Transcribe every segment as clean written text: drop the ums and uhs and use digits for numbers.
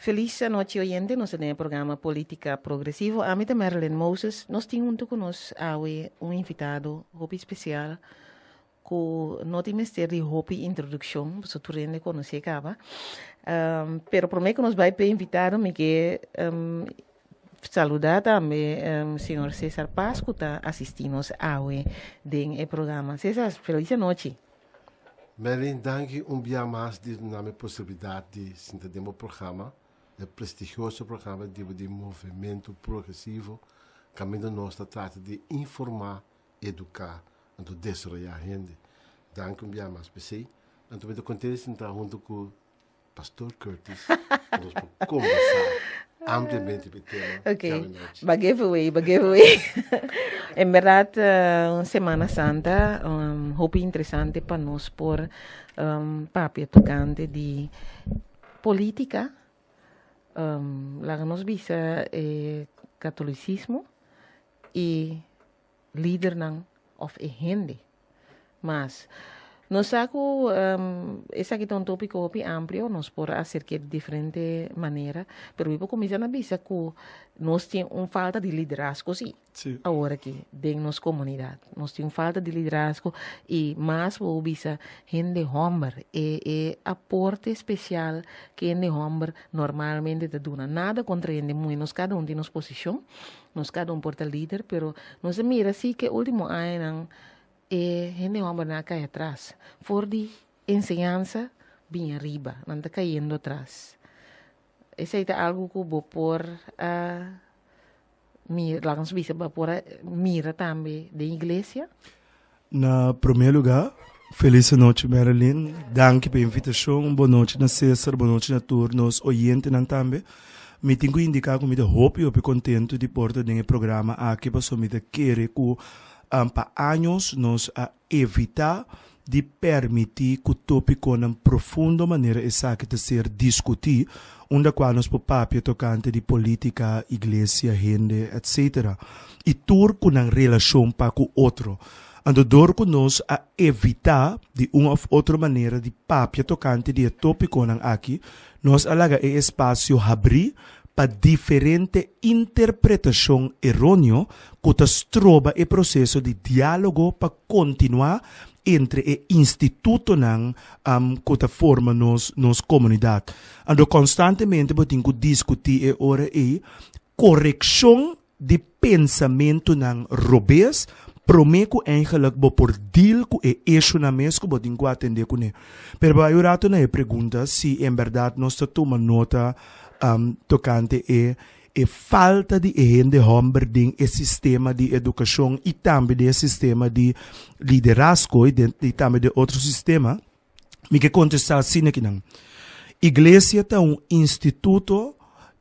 Felis anochi, oyente. Nos tin programa Polítika Progresivo. Ami ta Marilyn Moses. Nos tin huntu ku nos awe un invitado hopi spesial ku no tin mester di hopi introdukshon, pasobra tur hende konosé kaba. Pero promé ku nos bai pa e invitado, mi ke saludá tambe señor Cesar Paz ku ta asistí nos awe den e programa. Cesar, felis anochi. Marilyn, danki un bia mas di duna mi posibilidat di sinta den bo programa, e prestigioso programa di Movementu Progresivo, kaminda nos ta trata di informá, eduká anto desaroyá hende. Danki un bia mas p'esei. Anto mi ta kontent di sinta huntu ku Pastor Curtis, nos por kombersá ampliamente p'e tema Ok, djawe nochi. Ba giveaway, ba giveaway. En bèrdat, un Semana Santa hopi interesante pa nos por papia tokante di polítika, laga nos bisa e katolisismo i lidernan òf e hende. Mas, nos sa ku esaki ta un tópiko hopi amplio, nos por aserk'é di diferente manera, pero mi por kuminsá na bisa ku nos tin un falta di liderazgo sí, awor aki den nos komunidat. Nos tin un falta di liderazgo i mas bo bisa hende hòmber, e e aporte spesial ku hende hòmber normalmente ta duna. Nada kontra hende muhé, nos kada un tin nos posishon, nos kada un por ta lider, pero nos a mira sí ku e último añanan e hende hòmbernan a kai atras. For di enseñansa bin ariba, nan ta kayendo atras. Esei ta algu ku bo por a mira, laga nos bisa, bo por a mira tambe den iglesia. Na promé lugá, felis anochi Marilyn, danki pa e invitashon, bon nochi na Cesar, bon nochi na tur nos oyentenan tambe. Mi tin ku indiká ku mi ta hopi hopi kontentu di por ta den e programa aki pasobra mi ta kere ku pa años nos a evitá di permití ku tópikonan profundo manera esaki ta ser diskutí, unda kua nos por papia tokante di polítika, iglesia, hende, etcetera, i tur ku nan relashon pa ku otro. Anto dor ku nos a evitá di un òf otro manera di papia tokante di e tópikonan aki, nos a laga e espasio habrí pa diferente interpretashon eróneo ku ta stroba e proseso di diálogo pa kontinuá entre e institutonan ku ta forma nos nos komunidat. Anto konstantemente bo tin ku diskutí e ora ei korekshon di pensamentunan robes promé ku eigenlik bo por deal ku e issuenan mes ku bo tin ku atendé kuné. Pero bai un rato na e pregunta si en bèrdat nos ta tuma nota tokante e e falta di e hende hòmber den e sistema di edukashon i tambe den e sistema di liderazgo i den i tambe den otro sistema, mi ke kontestá asina kinan. Iglesia ta un instituto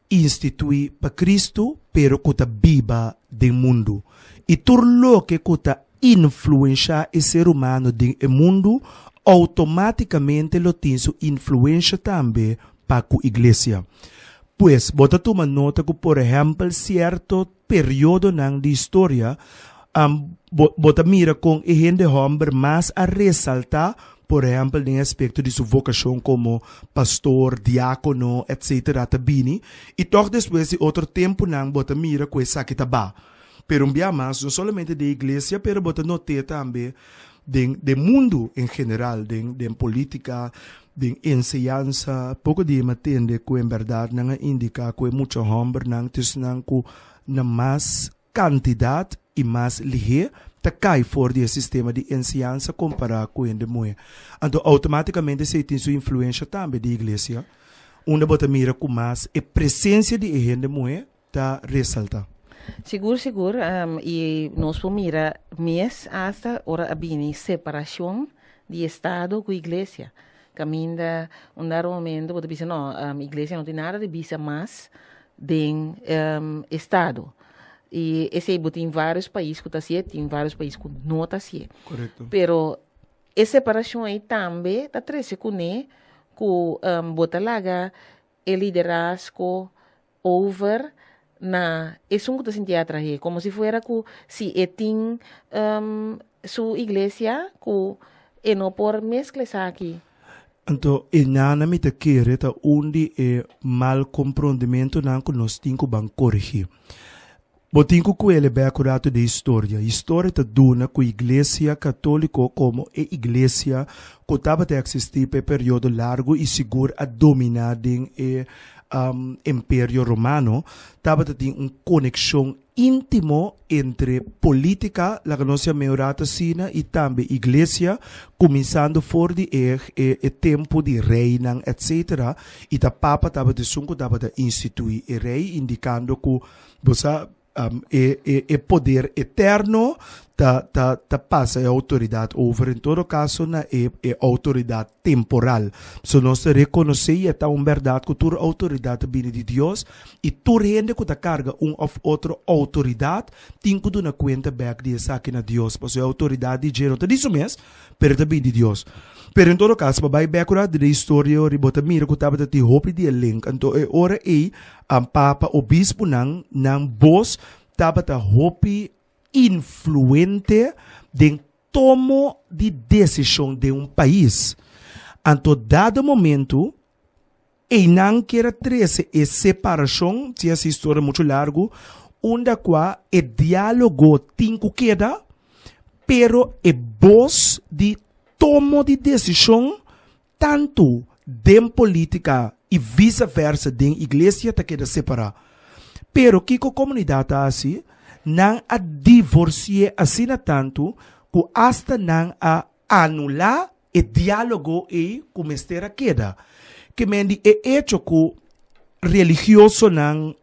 instituí pa Kristu pero ku ta biba den mundu. I tur loke ku ta influenshá e ser humano den e mundu outomátikamente lo tin su influensha tambe pa ku iglesia. Pues, bo ta tuma nota ku por ehèmpel sierto periodonan di historia, bo bo ta mira kon e hende hòmber mas a resaltá, por ehèmpel den e aspekto di su vokashon komo pastor, diákono, etsetera ta bini, i tòg despues di otro tempunan bo ta mira ku esaki ta ba. Pero un bia mas, no solamente den iglesia, pero bo ta not'é tambe den den mundu en general, den den polítika, den enseñansa. Poko di mi a tende ku en bèrdat nan a indiká ku e mucha hòmbernan ta esnan ku na mas kantidat i mas lihé ta kai for di e sistema di enseñansa kompará ku hende muhé. Anto outomátikamente esei tin su influensha tambe di iglesia, unda bo ta mira ku mas e presensia di e hende muhé ta resalta. Sigur sigur y nos por mira mes hasta ora a bini separacion di estado cu iglesia caminda un dado momento bo ta bisa no iglesia no tin nada di bisa mas den estado y esey bo tin varios pais cu ta hacié tin varios pais cu no ta hacié pero e separacion ey tambe ta trece cune cu bo ta laga e liderazgo over na esun ku ta sintié atraé, komo si fuera ku si e tin su iglesia ku e no por meskla esaki. Anto e nana mi ta kere ta un di e mal komprondimentunan ku nos tin ku ban korigí. Bo tin ku kuele bek un ratu di historia. Historia ta duna ku Iglesia Katóliko komo e iglesia ku tabata eksistí pa e periodo largu i sigur a dominá den e Imperio Romano, tabata tin un konekshon íntimo entre polítika, laga nos yam'é un ratu asina, i tambe iglesia, kuminsando for di e e tempu di reinan etsetera, i ta papa tabata esun ku tabata instituí e rei, indikando ku bo sa e e e poder eterno ta ta ta pasa e outoridat over en todo kaso na e e outoridat temporal. So nos ta rekonosé i e ta un bèrdat ku tur outoridat ta bini di Dios i tur hende ku ta karga un òf otro outoridat tin ku duna kuenta bèk di esaki na Dios, pasobra e outoridat di dje no ta di su mes, pero e ta bini di Dios. Pero en todo kaso, pa bai bèk ora den e historia ora bo ta mira ku tabata tin hopi di e link, anto e ora ei papa, obispunan, nan bos tabata hopi influente den tomo di desishon den un pais. Anto dado momento einan kier a trese e separashon, si esa historia muchu largu, unda kua e dialogo tin ku keda, pero e bos di tomo di desishon tantu den politica y vice versa den iglesia ta keda separa. Pero kico comunidad ta haci? Nan a divorcie asina tantu cu hasta nan a anula e dialogo ey cu mester a keda. Ke men di e hecho cu religiosonan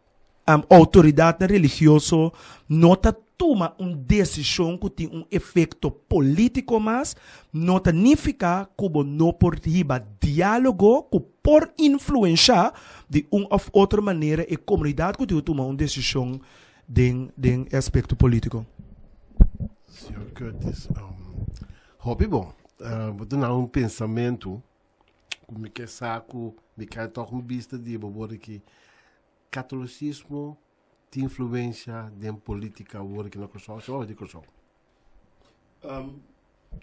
Outoridatnan religioso no ta tuma un desishon ku tin un efekto polítiko mas, no ta nifiká ku bo no por hiba diálogo ku por influenshá di un òf otro manera e komunidat ku tin ku tuma un desishon den den e aspekto polítiko. Señor Curtis, hopi bon. Bo ta duna un pensamentu ku mi ke sa ku mi kai tòg un bista di bo wòrdu ki Catolicismo tin influencia den politica awor aki na Kòrsou? Si di Kòrsou.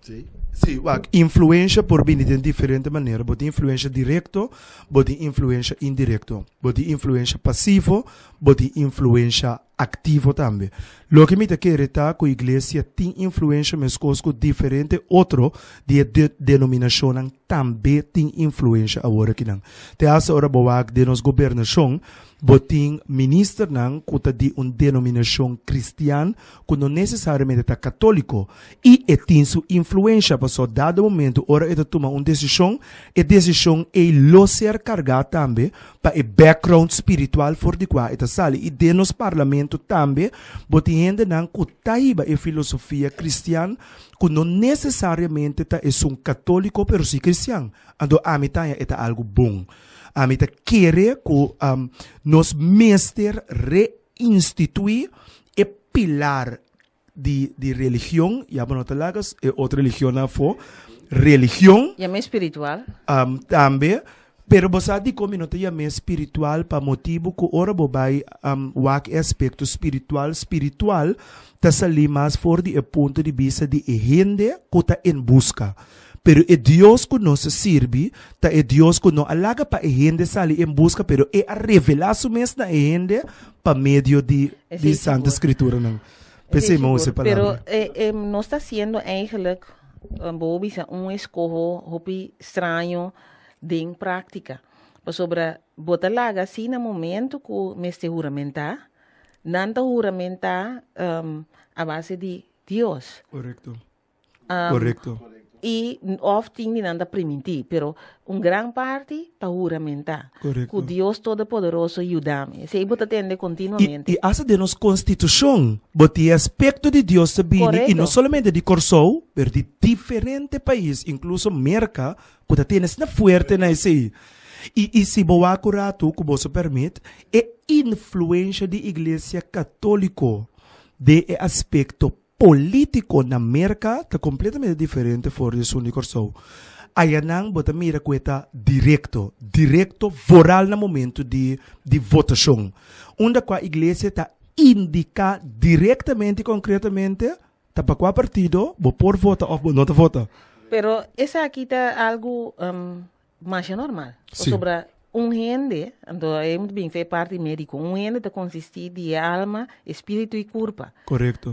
Si. Si, wak, influencia por bini den diferente manera. Bo tin influencia directo, bo tin influencia indirecto. Bo tin influencia pasivo, bo tin influencia activo tambe. Loke mi ta kere ta ku iglesia tin influencia meskos ku diferente otro di e denominacionnan tambe tin influencia awor akinan. Te hasta ora bo wak den nos gobernashon, bo tin ministernan ku ta di un denominashon kristian ku no nesesariamente ta katoliko i e tin su influencia pasobra dado momento ora e ta tuma un desishon, e desishon ei lo ser kargá tambe pa e background spiritual for di kua e ta sali. I den nos parlamento tambe bo tin hendenan ku ta hiba e filosofia kristian ku no nesesariamente ta esun katóliko pero si kristian. Anto ami ta haña e ta algu bon. Ami ta kere ku nos mester reinstituí e pilar di di religion, ya bo no ta laga e otro religionnan afó, religion. Yam'é spiritual. Tambe, pero bo sa dikon mi no ta yam'é spiritual pa motibu ku ora bo bai wak e aspekto spiritual, spiritual ta salí mas for di e punto di bista di e hende ku ta en buska. Pero e Dios ku nos ta sirbi ta e Dios ku no a laga pa e hende sali en buska, pero e a revelá su mes na e hende pa medio di di Santa Skrituranan. P'esei mi a usa e palabra. Pero eh, eh, nos ta haciendo eigenlijk, eh, bo bisa, un escoho hopi straño den práctica. Pasobra bo ta laga así na momento ku mester huramentá, nan ta huramentá um, a base di Dios. Correcto. Korekto. I òf tin di nan ta primintí, pero un gran parti ta huramentá. Korekto. Ku Dios Todopoderoso yuda mi. Esei bo ta tende kontinuamente. I asta den nos konstitushon bo tin e aspekto di Dios ta bini, i no solamente di Kòrsou, pero di diferente pais, inkluso Merka, ku ta tene asina fuerte na esei. I si bo wak un ratu, ku boso pèrmit, e influensha di Iglesia Katóliko den e aspekto Polítiko na Merka ta kompletamente diferente for di esun di Kòrsou. Ayanan bo ta mira ku e ta direkto, direkto voral na momentu di di votashon. Unda kua iglesia ta indiká direktamente i konkretamente ta pa kua partido bo por vota òf bo no ta vota. Pero esaki ta algu. Masha normal. Pasobra un hende, anto e moet bin fe parti médiko, un hende ta konsistí di e alma, espíritu i kurpa.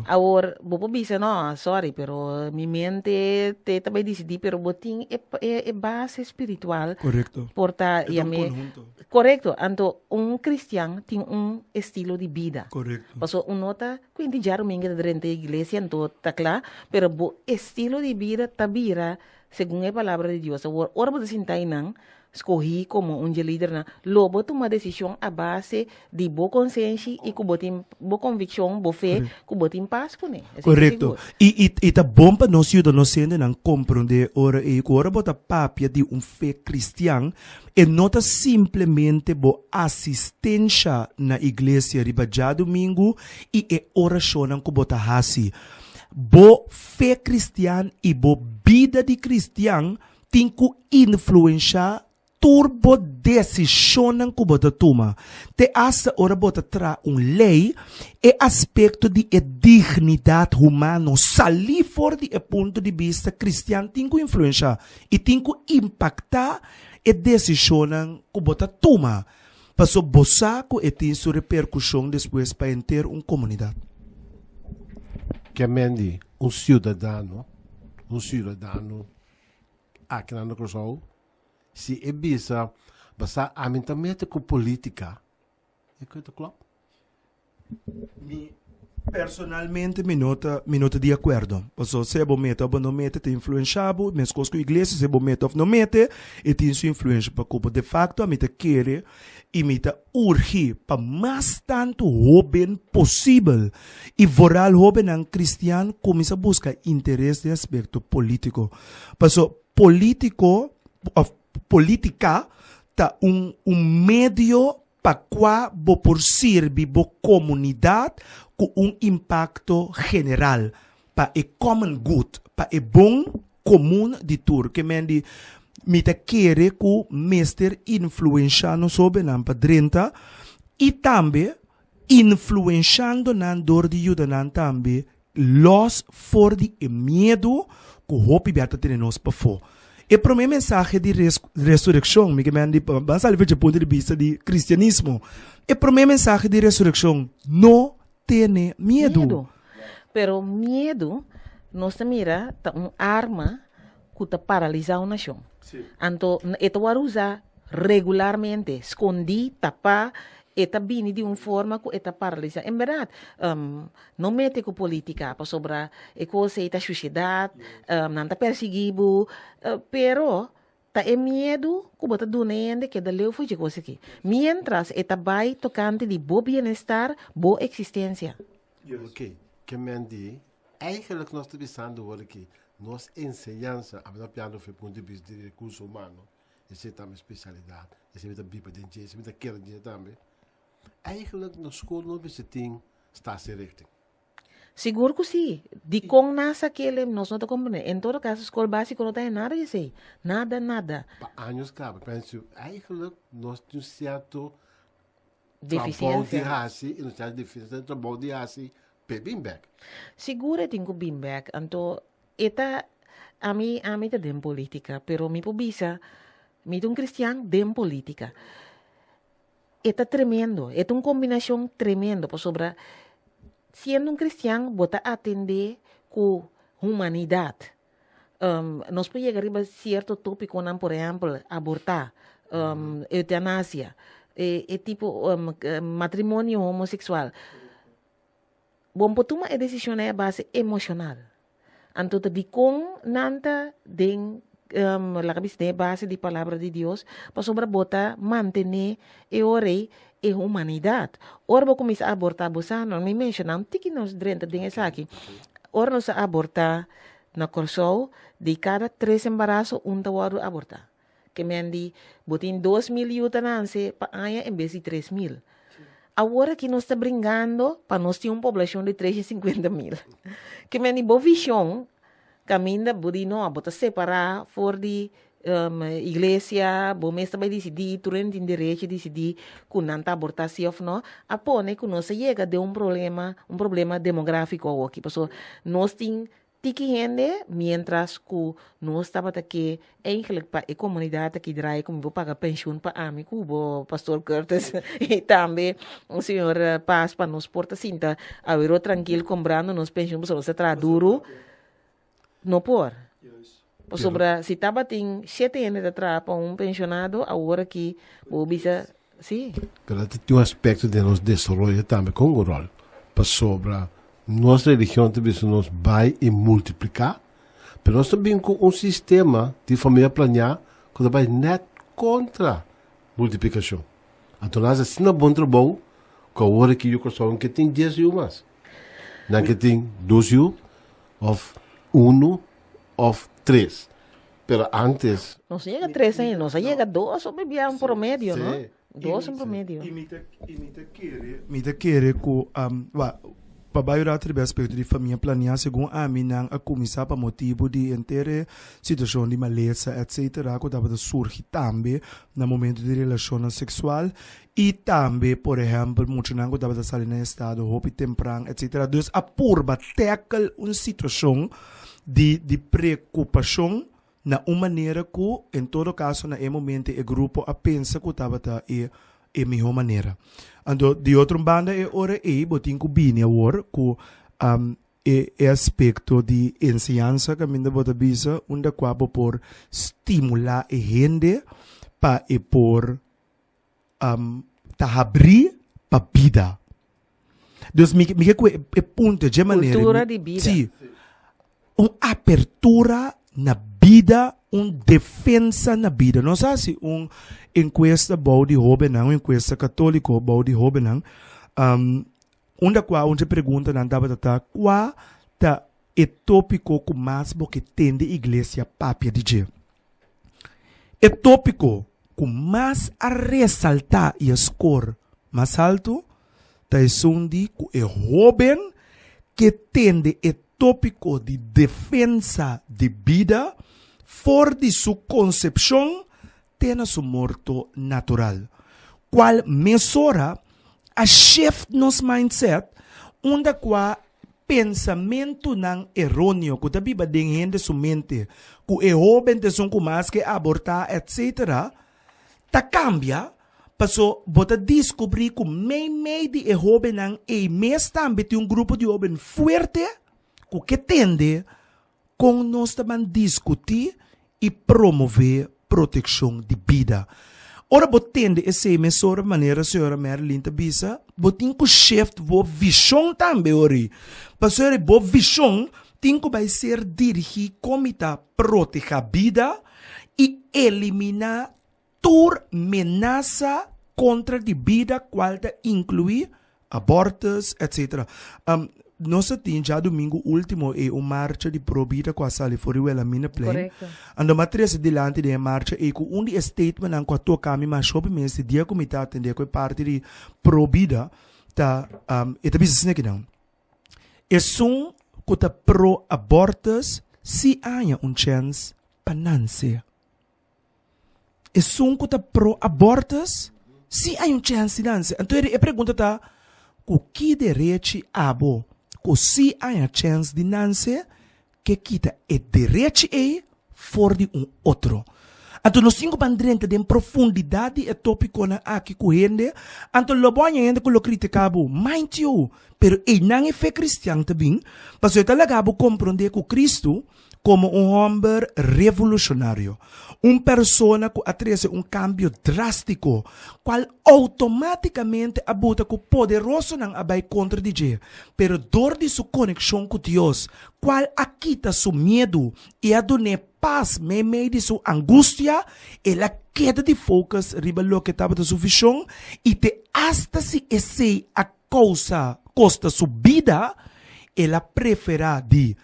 Awor, bo por bisa, no, sorry, pero mi mente te ta bai disidí, pero bo tin e, e, e base spiritual. Por ta E ta un yam'é. konhunto. Korekto. Anto, un kristian tin un estilo di bida. Pasobra un no ta kuinti djarumingu ta drenta e iglesia, anto ta kla, pero bo estilo di bida ta bira Segun e Palabra di Dios, awor ora bo ta sinta einan, skohí komo un dje lidernan, lo bo tuma desishon a base di bo konsenshi i ku bo tin bo konvikshon, bo fe, ku bo tin pas kuné. Esei ta Korekto. sigur. I, i, i ta bon pa nos yuda nos hendenan komprondé ora ei ku ora bo ta papia di un fe kristian, e no ta simplemente bo asistensha na iglesia riba djadumingu i e orashonnan ku bo ta hasi. Bo fe kristian i bo bida di kristian tin ku influenshá tur bo desishonnan ku bo ta tuma. Te asta ora bo ta traha un lei, e aspekto di e dignidat humano salí for di e punto di bista kristian tin ku influenshá i tin ku impaktá e desishonnan ku bo ta tuma, pasobra bo sa ku e tin su reperkushon despues pa henter un komunidat. Ke men di un siudadano, un siudadano aki na Kòrsou, si e bisa, Basá ami ta mete ku polítika, e ku ta klòp? Mi personalmente mi no ta mi no ta di akuerdo. Pasobra sea bo mete òf bo no mete ta influenshá bo, meskos ku iglesia, sea bo mete òf no mete e tin su influensha pa ku bo. De fakto ami ta kere i mi ta urgi pa mas tantu hóben posibel i vooral hóbennan kristian kuminsá buska interes den aspekto polítiko. Paso polítiko òf polítika ta un un medio pa kua bo por sirbi bo komunidat ku un impakto general pa e common good, pa e bon komun di tur. Ke men di mi ta kere ku mester influensha nos hobennan pa drenta i tambe influenshando nan dor di yuda nan tambe los for di e miedu ku hopi bia ta tene nos pafó. E promé mensahe di resurekshon, mi ke men di ban sali for dje punto di bista di kristianismo, e promé mensahe di resurekshon, no tene miedu. Miedu. Pero miedu nos ta mira ta un arma ku ta paralisá un nashon. Anto e ta wòrdu usá regularmente, skondí, tapá, e ta bini di un forma ku e ta paralisá. En bèrdat, no mete ku polítika pasobra e kos ei ta shushedat, nan ta persiguí bo, pero Ta e miedu ku bo ta duna e hende keda leu for dje kos aki. Miéntras e ta bai tokante di bo bienestar, bo eksistensia. Oké, ke men di, eigenlijk nos ta bisando awor aki, nos enseñansa, ami ta piando for e punto di bista di rekurso humano, esei ta mi spesialidat, esei mi ta biba den dje, esei mi ta kere den dje tambe. Eigenlijk na skol nos mester tin staatsrichting. Sigur ku si. Dikon nan sa kele nos no ta komprendé. En todo kaso skol básiko no ta haña nada di esei. Nada, nada. Pa años kaba. Penso eigenlijk nos tin un sierto trabou di Defisiensia. hasi i nos tin defisiensia trabou di hasi p'e bin bèk. Sigur e tin ku bin bèk. Anto e ta, ami ami ta den polítika, pero mi por bisa mi ta un kristian den polítika. E ta tremendo, e ta un kombinashon tremendo, pasobra siendo un kristian bo ta atendé ku humanidat. Nos por yega riba sierto tópikonan, por ehèmpel, abortá, eutanasia, e tipo matrimonio homoseksual. Bo por tuma e desishon ei a base emoshonal. Anto ta dikon nan ta den, laga bisa den e base di Palabra di Dios, pasobra bo ta mantené e ora ei e humanidat. Ora bo kuminsá abortá, bo sa, no mi menshoná un tiki nos drenta den esaki. Ora nos a abortá na Kòrsou, di kada tres embaraso un ta wòrdu abortá. Ke men di, bo tin 2000 yu ta nanse pa aña en bes di 3000. Awor aki nos ta bringando pa nos tin un poblashon di 350 mil. Ke men di, bo vishon kaminda bo di no, bo ta separá for di iglesia, bo mes ta bai disidí, tur hende tin derecho di disidí ku nan ta abortá si òf no, a pone ku nos a yega den un problema, un problema demográfiko awoki. Pasobra nos tin. Tiki hende, mientras ku nos tabata ke eigenlijk pa e komunidat aki draai ku mi por paga penshun pa ami ku bo, Pastor Curtis, i tambe señor Paz pa nos por ta sinta awero trankil kombrando nos penshun pasobra nos ta traha duru. No por. Pasobra si tabatin shete hende ta traha pa un penshonado, awor aki bo bisa si. Pero ta tin un aspekto den nos desaroyo tambe kon un ròl, pasobra nos religion ta bisa nos bai i multipliká, pero nos ta bin ku un sistema di famia planiá ku ta bai nèt kontra multiplikashon. Anto nan hasi asina bon trabou ku awor aki yu Kòrsou ke tin dies yu mas. Nan ke tin dos yu òf unu òf tres. Pero antes. Nos a yega tres ainda, nos a yega dos o bibia un promedio, no? Dos un promedio. I mi ta, i mi ta kere, mi ta kere ku, wa, pa bai ora atriba e aspekto di famia planiá, segun ami nan a kuminsá pa motibu di henter e situashon di malesa etsetera ku tabata surgi tambe na momento di relashonnan seksual i tambe por ehèmpel muchanan ku tabata sali na estado hopi tempran etsetera. Dus a purba tèkel un situashon di di preokupashon na un manera ku en todo kaso na e momento e grupo a pensa ku tabata e e mihó manera. Anto di otro banda e ora ei bo tin ku bini awor ku e e aspekto di enseñansa kaminda bo ta bisa unda kua bo por stimulá e hende pa e por ta habrí pa bida. Dus mi mi ke ku e punto dje manera. Kultura di bida. Sí. Un apertura na bida, un defensa na bida. Nos a hasi un enkuesta bou di hóbennan, un enkuesta katóliko bou di hóbennan, unda kua un dje preguntanan tabata ta, kua ta e tópiko ku mas bo ke tende iglesia papia di dje? E tópiko ku mas a resaltá i a skor mas haltu ta esun di ku e hóben ke tende e tópiko di defensa di bida for di su konsepshon te na su morto natural, kual mesora a shift nos mindset unda kua pensamentunan eróneo ku ta biba den hende su mente ku e hóben ta esun ku mas ke abortá etc. Ta kambia paso bo ta diskubrí ku meimei di e hóbennan ei mes tambe tin un grupo di hóben fuerte ku ke tende Kon nos ta ban diskutí i promové protekshon di bida? Ora bo tende esei mesora manera señora Marilyn ta bisa, bo tin ku shift bo vishon tambe ori. Pasobra bo vishon tin ku bai ser dirigí kon mi ta protehá bida i eliminá tur menasa kontra di bida kual ta inkluí abortus etc. Nos a tin djadumingu ultimo ei un marcha di pro bida ku a sali for di Wilhelminaplein. Anto mi a trese dilanti den e marcha ei ku un di e statementnan ku a toka mi mas hopi mes di dia ku mi ta atendé ku e parti di pro bida ta e ta bisa asina kinan, Esun ku ta pro abortus si haña un chèns pa nanse. Esun ku ta pro abortus si hay un chèns di nanse. Anto e pregunta ta, ku ki derechi abo ku si haña chèns di nanse ke kita e derechi ei for di un otro? Anto nos tin ku ban drenta den profundidat di e topikonan aki ku hende, anto lo bo haña hende ku lo kritika bo, mind you, pero einan e fe kristian ta bin, pasobra e ta laga bo komprondé ku Kristu komo un hòmber revolushonario, un persona ku a trese un kambio drástiko, kual outomátikamente a buta ku poderosonan a bai kontra di dje, pero dor di su konekshon ku Dios, kual a kita su miedu i a dun'é pas meimei di su angustia, el a keda di focus riba loke tabata su vishon i te asta si esei a kousa kosta su bida, el a preferá di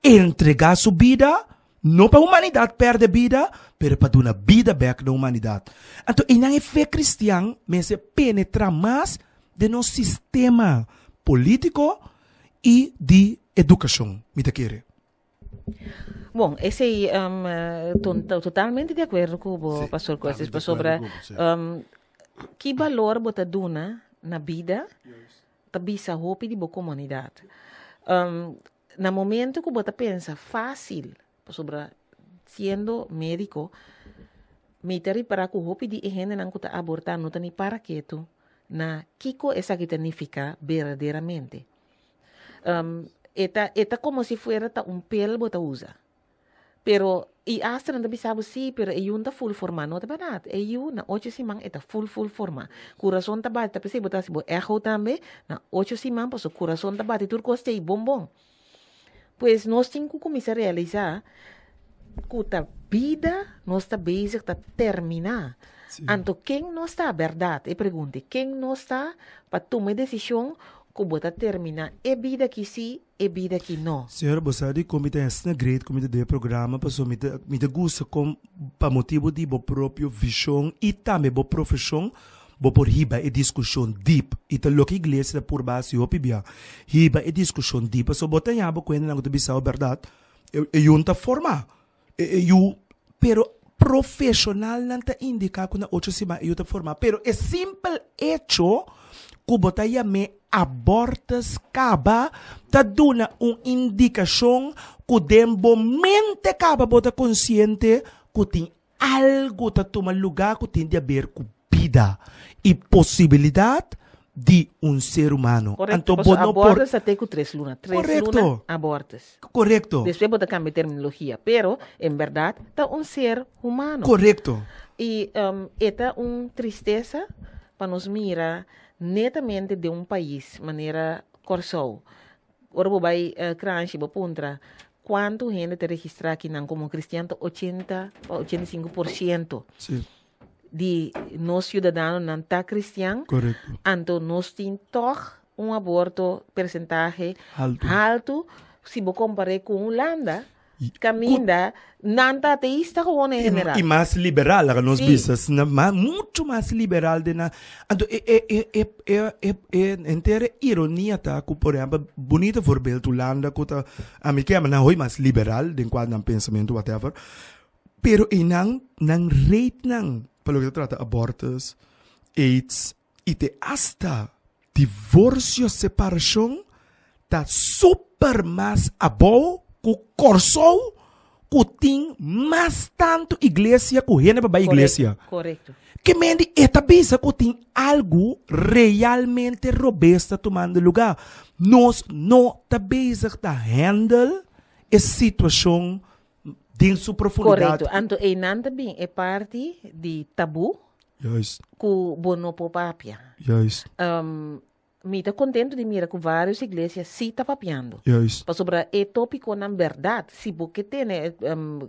Entregá su bida, no pa humanidat pèrdè bida, pero pa duna bida bèk na humanidat. Anto einan e fe kristian mester penetrá mas den nos sistema polítiko i di edukashon, mi ta kere. Bon, esei totalmente di akuerdo ku bo, Pastor Curtis, pasobra ki balor bo ta duna na bida ta bisa hopi di bo komunidat. Na momento ku bo ta pensa fásil, pasobra siendo médiko, mi ta ripará ku hopi di e hendenan ku ta abortá no ta ni para ketu na kiko esaki ta nifiká berdaderamente. E ta e ta komo si fuera ta un pel bo ta usa. Pero i asta nan ta bisa bo si, pero e yu no ta ful formá. No ta bèrdat. E yu na ocho siman e ta ful ful formá. Kurason ta bati, ta p'esei bo ta hasi bo echo tambe na ocho siman pasobra kurason ta bati tur kos ta ei bon bon. Pues nos tin ku kuminsá realisá ku ta bida nos ta bezig ta terminá. Anto ken nos ta bèrdat? E pregunta ei, ken nos ta pa tuma e desishon ku bo ta terminá e bida aki sí, e bida aki no? Señora, bo sa di kon mi ta asina great ku mi ta den e programa pasobra mi ta mi ta gusta kon pa motibu di bo propio vishon i tambe bo profeshon bo por hiba e diskushon dip i ta loke iglesia ta purba hasi hopi bia hiba e diskushon dip pasobra bo ta haña bo ku hendenan ku ta bisa bo bèrdat e yu no ta forma e yu pero profeshonalnan ta indiká ku na ocho siman e yu ta forma pero e simpel echo ku bo ta yam'é abortus kaba ta duna un indikashon ku den bo mente kaba bo ta konsiente ku tin Algu ta tuma lugá ku tin di aber ku bida i posibilidat di un ser humano. Korekto, Anto bo pasobra no por. abortus ta te ku tres luna. Tres luna Korekto. abortus. Korekto. Despues bo ta kambia terminologia, pero en bèrdat ta un ser humano. Korekto. I e ta un tristesa pa nos mira netamente den un pais manera Kòrsou. Ora bo bai Kranshi bo puntra kuantu hende ta registrá akinan komo kristian ta 80 pa 85% Sí. di nos siudadanonan ta kristian. Korekto. Anto nos tin tòg un aborto persentahe Haltu. haltu si bo kompar'é ku Hulanda. Caminda, nan ta ateista gewoon en general. I mas liberal, laga nos Sí. bisa, asina, ma, mucho mas liberal den nan. Anto e, e, e, e, e, e, e henter e ironia ta ku, por ehempel, bunita voorbeeld Hulanda ku ta, ami ke yama nan hoy mas liberal den kua nan pensamentu whatever, pero einan nan rate nan pa loke ta trata abortus, aids i te asta Divorsio separashon ta super mas abou ku Kòrsou ku tin mas tantu iglesia ku hende pa bai iglesia. Korekto. Ke mende e ta bisa ku tin algu realmente robes ta tumando lugá. Nos no ta bezig ta handle e situashon den su profundidat. Korekto. Anto einan ta bin e parti di tabú Juist. Ku bo no por papia. Juist. Mi ta kontentu di mira ku vários iglesia sí ta papiando. Juist. Pasobra e tópikonan bèrdat, si bo ke tene,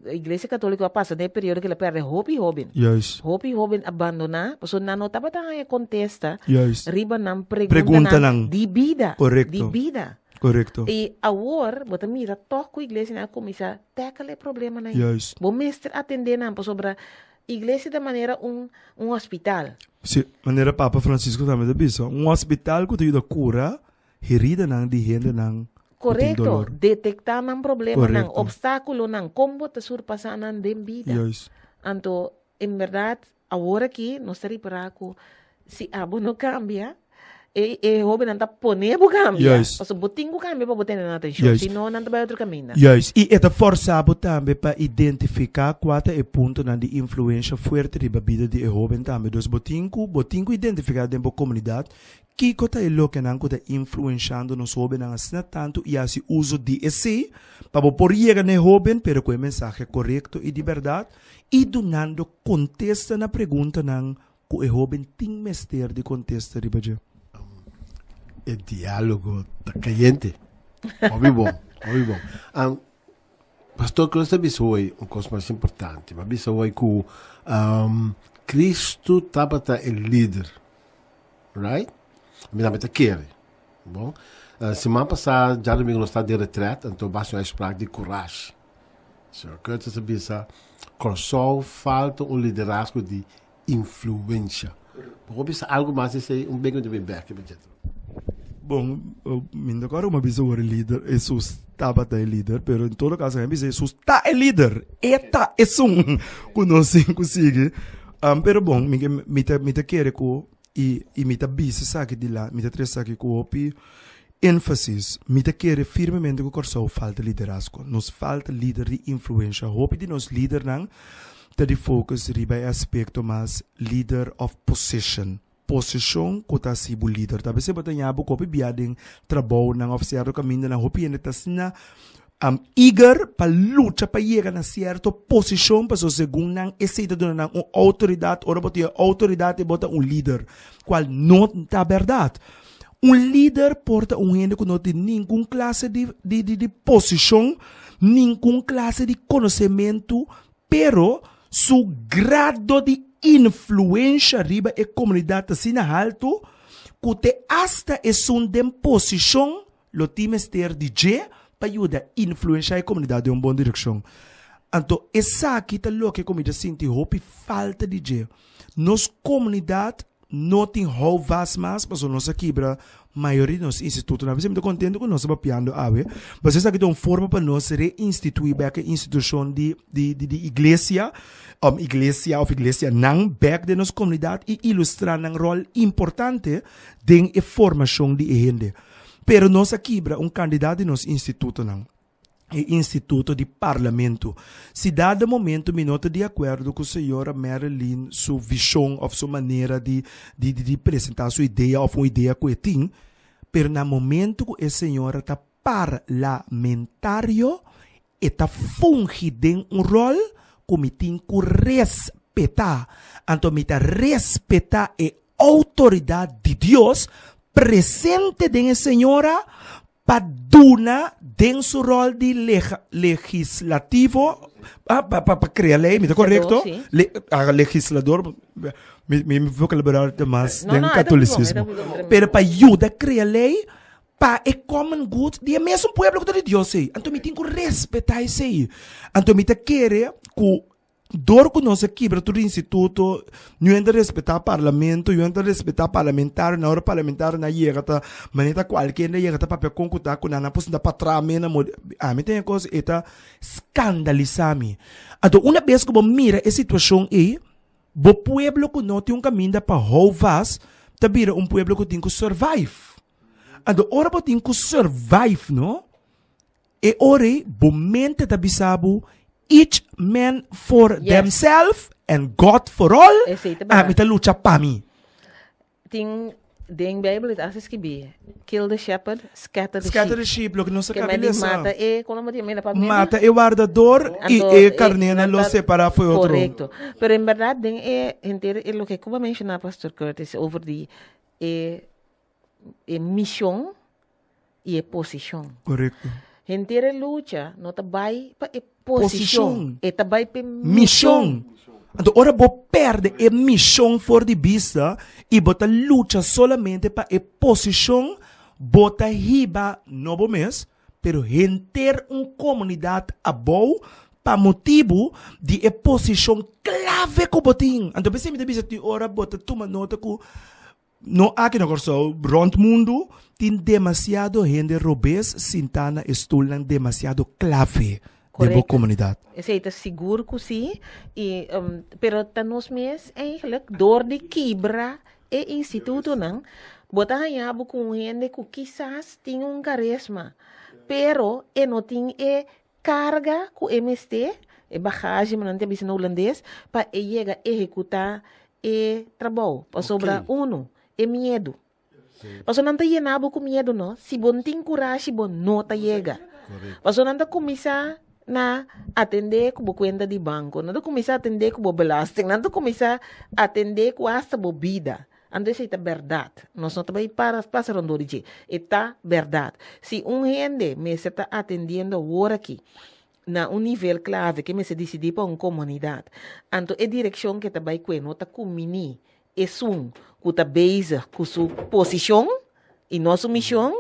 Iglesia Katóliko a pasa den e periodo ku el a pèrdè hopi hóben. Juist. Hopi hóben a bandoná, pasobra nan no tabata haña kontesta Juist. riba nan preguntanan di bida. Korekto. Di bida. Korekto. I awor bo ta mira tòg ku iglesianan a kuminsá tackle e problemanan ei. Juist. Bo mester atendé nan pasobra Iglesia ta manera un un hospital. Sí, manera Papa Francisco tambe ta bisa, un hospital ku ta yuda kura heridanan di hendenan ku tin Korekto, dolor. detektá nan problemanan, Korekto. opstákulonan, kon bo ta surpasá nan den bida. Juist. Anto, en bèrdat, awor aki nos ta ripará ku si abo no kambia, E e hobennan ta pone bo cambia. Juist. Pasobra bo tin cu cambia pa bo tene nan atencion. Juist. Si no, nan ta bay otro caminda. Juist. I e ta forsa bo tambe pa identifica cua ta e puntonan di influencia fuerte riba bida di e hoben tambe. Dus bo tin cu bo tin cu identifica den bo comunidad kico ta e lokenan cu ta influenciando nos hobennan asina tanto i haci uso di esey pa bo por yega na e hoben pero cu e mensahe corecto i di berdad i dunando contesta na preguntanan Ku e hóben tin mester di kontesta riba dje. E diálogo ta kayente. Hopi bon, hopi bon. Um, Pastor Cruz ta bisa hoy un kos mas importante. Ma bisa hoy ku um, Cristo tabata e lider. Right? Mi tambe ta kere. Bon. Uh, siman pasá, djadomingo nos ta den retret, anto bas un uitspraak di courage. Señor Curtis a bisa, Kòrsou falta un liderazgo di influensha. Bo por bisa algu mas di esei? Un bek mi ta bin bek riba dje. Bon, mi no ta kòrda ku mi a bisa wor e lider, Hesus tabata e lider, pero en todo kaso mi a bisa Hesus ta e lider, e ta esun ku nos tin ku sigui. Pero bon, mi ke mi ta mi ta kere ku i i mi ta bisa esaki dilanti, mi ta trese esaki ku hopi. Énfasis, Mi ta kere firmemente ku Kòrsou falta liderazgo. Nos falta lider di influensha. Hopi di nos lidernan ta di focus riba e aspekto mas leader of position. Posishon ku ta hasi bo lider. Ta bes bo ta ña bo ku hopi bia den trabounan òf sierto kamindanan hopi hende ta asina eager pa lucha pa yega na sierto posishon pasobra segun nan esei ta duna nan un outoridat. Ora bo tin e outoridat e bo ta un lider, kual no ta bèrdat. Un lider por ta un hende ku no tin ningun klase di di di di posishon, ningun klase di konosementu, pero su grado di influensha riba e komunidat ta asina haltu ku te asta esun den posishon lo tin mester di dje pa yuda influensha e komunidat den un bon direkshon. Anto esaki ta loke ku mi ta sinti hopi falta di dje. Nos komunidat no tin houvast mas pasobra nos a kibra mayoria di nos institutonan. P'esei mi ta kontento ku nos ta papiando awe, pasobra esaki ta un forma pa nos reinstituí bèk e institushon di di di iglesia, iglesia òf iglesianan bèk den nos komunidat i ilustrá nan ròl importante den e formashon di e hende. Pero nos a kibra un kandidat di nos institutonan. e instituto di parlamento. Si dado momento mi no ta di akuerdo ku señora Marilyn su vishon òf su manera di di di presentá su idea òf un idea ku e tin, pero na momento ku e señora ta parlamentario e ta fungi den un ròl ku mi tin ku respetá. Anto mi ta respetá e outoridat di Dios presente den e señora pa duna den su rol di legislativo, pa, pa, pa crea ley, mi ta correcto? Sí. Le, ah, legislador, mi, mi vocabulario ta mas No, den no, e ta catolicismo. bon, e ta bon, Pero pa yuda crea ley, pa e common good di e mesun pueblo cu ta di Dios ei. Anto mi tin cu respeta esei. Anto mi ta kere cu Dor ku nos a kibra tur instituto, niun ta respetá parlamento, niun ta respetá parlamentario, na ora parlamentario nan yega ta manera ta kualke hende yega ta papia kon ku ta ku nan, nan por sinta patras mena mo, ami ta e kos e ta skandalisá mi. Anto una bes ku bo mira e situashon ei, bo pueblo ku no tin un kaminda pa hou vas ta bira un pueblo ku tin ku survive. Anto ora bo tin ku survive no, E ora ei bo mente ta bisa bo, Each man for Yes. themself and God for all, Esei ta berdad. ami ta lucha pa mi. Tin den Bijbel ta hasta skibí, Kill the shepherd, scatter the Scatter the sheep. sheep, loke nos a Ke kaba men di lesa. mata e, kono bo di mena pa mena? Mata e wardador i Anto, e karnénan nan lo ta- separá fo'i otro. Korekto. Pero en berdad den e henter e loke ku bo a menshoná Pastor Curtis over di e e mishon i e posishon. Korekto. Henter e lucha no ta bai pa e posishon, Posishon. e ta bai pa e mishon. Mishon. Anto ora bo perde e mishon for di bista i bo ta lucha solamente pa e posishon, bo ta hiba no bo mes, pero henter un komunidat abou pa motibu di e posishon klave ku bo tin. Anto p'esei mi ta bisa tin ora bo ta tuma nota ku No aki na Kòrsou, rònt mundu tin demasiado hende robes sintá na e stulnan demasiado klave den bo Korekto. komunidat. Esei ta sigur ku sí, i pero ta nos mes eigenlijk dor di kibra e institutonan, bo ta haña bo ku un hende ku kisas tin un karisma, pero e no tin e karga ku e mester, e bagage, nan ta bisa na hulandes, pa e yega ehekutá e trabou. Pasobra, unu, e miedu. Pasobra nan ta yena bo ku miedu, no? Si bo no tin kurashi, bo no ta yega. Pasobra nan ta kuminsá na atendé ku bo kuenta di banko, nan ta kuminsá atendé ku bo belasting, nan ta kuminsá atendé ku asta bo bida. Anto esei ta bèrdat. Nos no ta bai para pasa rondó di dje. E ta bèrdat. Si un hende mester ta atendiendo awor aki na un nivel klave ke mester disidí pa un komunidat, anto e direkshon ke ta bai kue no ta kuminí esun ku ta bezig ku su posishon i no su mishon,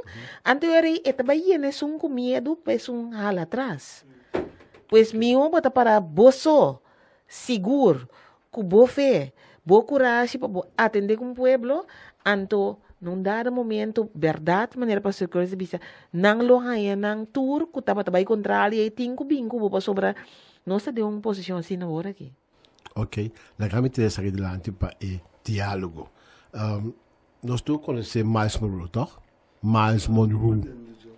anto e ora ei e ta bai yena esun ku miedu pa esun hala atras. Pues mihó bo ta para bo so, sigur, Ku bo fe, bo kurashi pa bo atendé ku un pueblo, anto na un dado momento, bèrdat, manera Pastor Curtis a bisa, nan lo haña nan tur ku tabata bai kontra ali ei tin ku bin ku bo pasobra nos ta den un posishon asina awor aki. Ok, laga mi trese aki dilanti pa e diálogo. Nos tur konosé Miles Monroe, tòg? Miles Monroe.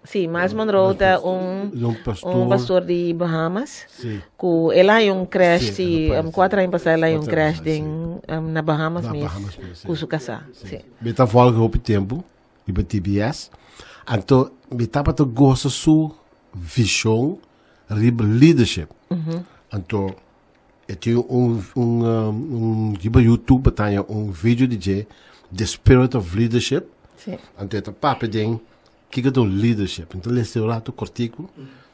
Sí, Miles Monroe ta un, Un pastor. un pastor di Bahamas. Sí. Ku el a un crash, Sí, sí, el a 4 aña pasá el a un 4 aña crash pasá, den, na Bahamas Na mes, Bahamas mes, sí. ku su kasá. Sí. Mi ta volg hopi tempu riba TBS. Anto mi tabata gosa su vision riba leadership. Anto e tin un, un, un riba YouTube taña un video di dje, The Spirit of Leadership. Anto e ta papia den kiko ta un leadership. Anto lesa un rato kortiku.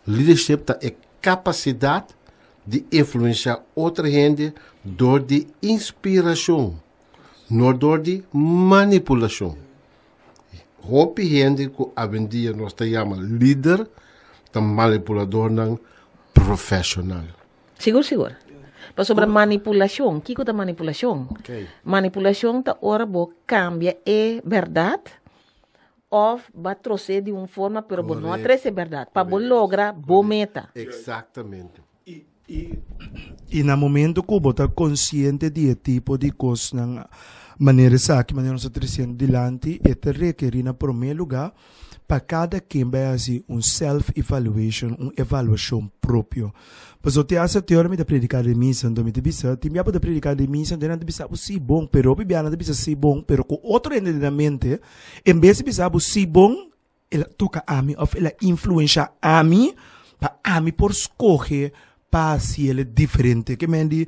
Leadership ta e kapasidat di influensiá otro hende dor di inspirashon, no dor di manipulashon. Hopi hende ku awendia nos ta yama lider ta manipuladornan profeshonal. Sigur, sigur. Pasobra manipulashon, kiko ta manipulashon? Manipulashon ta ora bo kambia e bèrdat òf bo a tros'é di un forma pero bo no a trese e bèrdat pa bo logra bo meta. Eksaktamente. I na momento ku bo ta konsiente di e tipo di kosnan manera esaki, manera nos ta tresiendo dilanti, e ta rekerí na promé lugá pa kada ken bai hasi un self evaluation, un evaluashon propio. Pasobra te hasta te ora mi ta prediká den misa, anto mi ta bisa, tin bia bo ta prediká den misa, anto nan ta bisa bo si bon, pero hopi bia nan ta bisa si bon, pero ku otro hende den nan mente, en bes di bisa bo si bon, El a toka ami òf el a influenshá ami pa ami por skohe pa hasi el diferente. Ke men di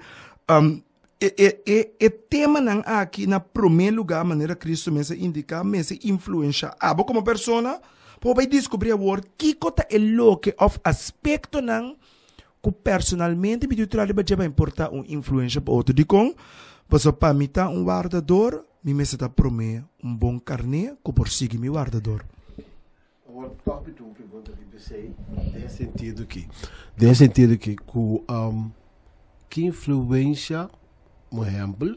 e temanan aki na promé lugá manera Cristo mes a indiká mester influenshá abo komo persona pa bo bai diskubrí awor kiko ta e loke òf aspektonan ku personalmente mi tin traha riba dje pa mi por ta un influensha pa otro. Dikon? Pasobra pa mi ta un wardador, mi mester ta promé un bon karné ku por sigui mi wardador. Awor tòg mi tin un pregunta riba esei, den e sentido ki, den e sentido ki ku ki influensha, un ehèmpel,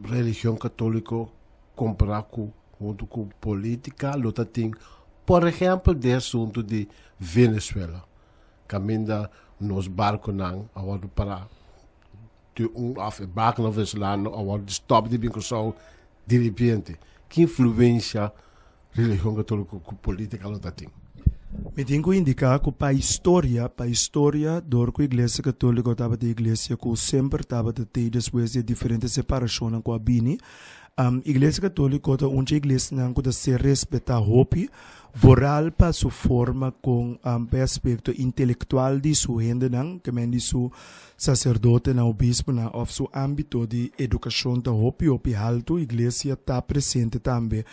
religion katóliko kompará ku huntu ku polítika lo ta tin, por ehèmpel den e asuntu di Venezuela? Kaminda nos barkonan a wòrdu pará di un òf e barkonan venezolano a wòrdu di stòp di bin Kòrsou diripiente. Ki influensia religion katóliko ku polítika lo ta tin? Mi tin ku indiká ku pa historia, pa historia, dor ku Iglesia Katóliko tabata e iglesia ku semper tabata tei despues di e diferente separashonnan ku a bini, Iglesia Katóliko ta un dje iglesianan ku ta ser respetá hopi, Vooral pa su forma con pa e aspecto intelectual di su hendenan, ke men di su sacerdotenan, obisponan of su ambito di educacion ta hopi hopi halto. Iglesia ta presente tambe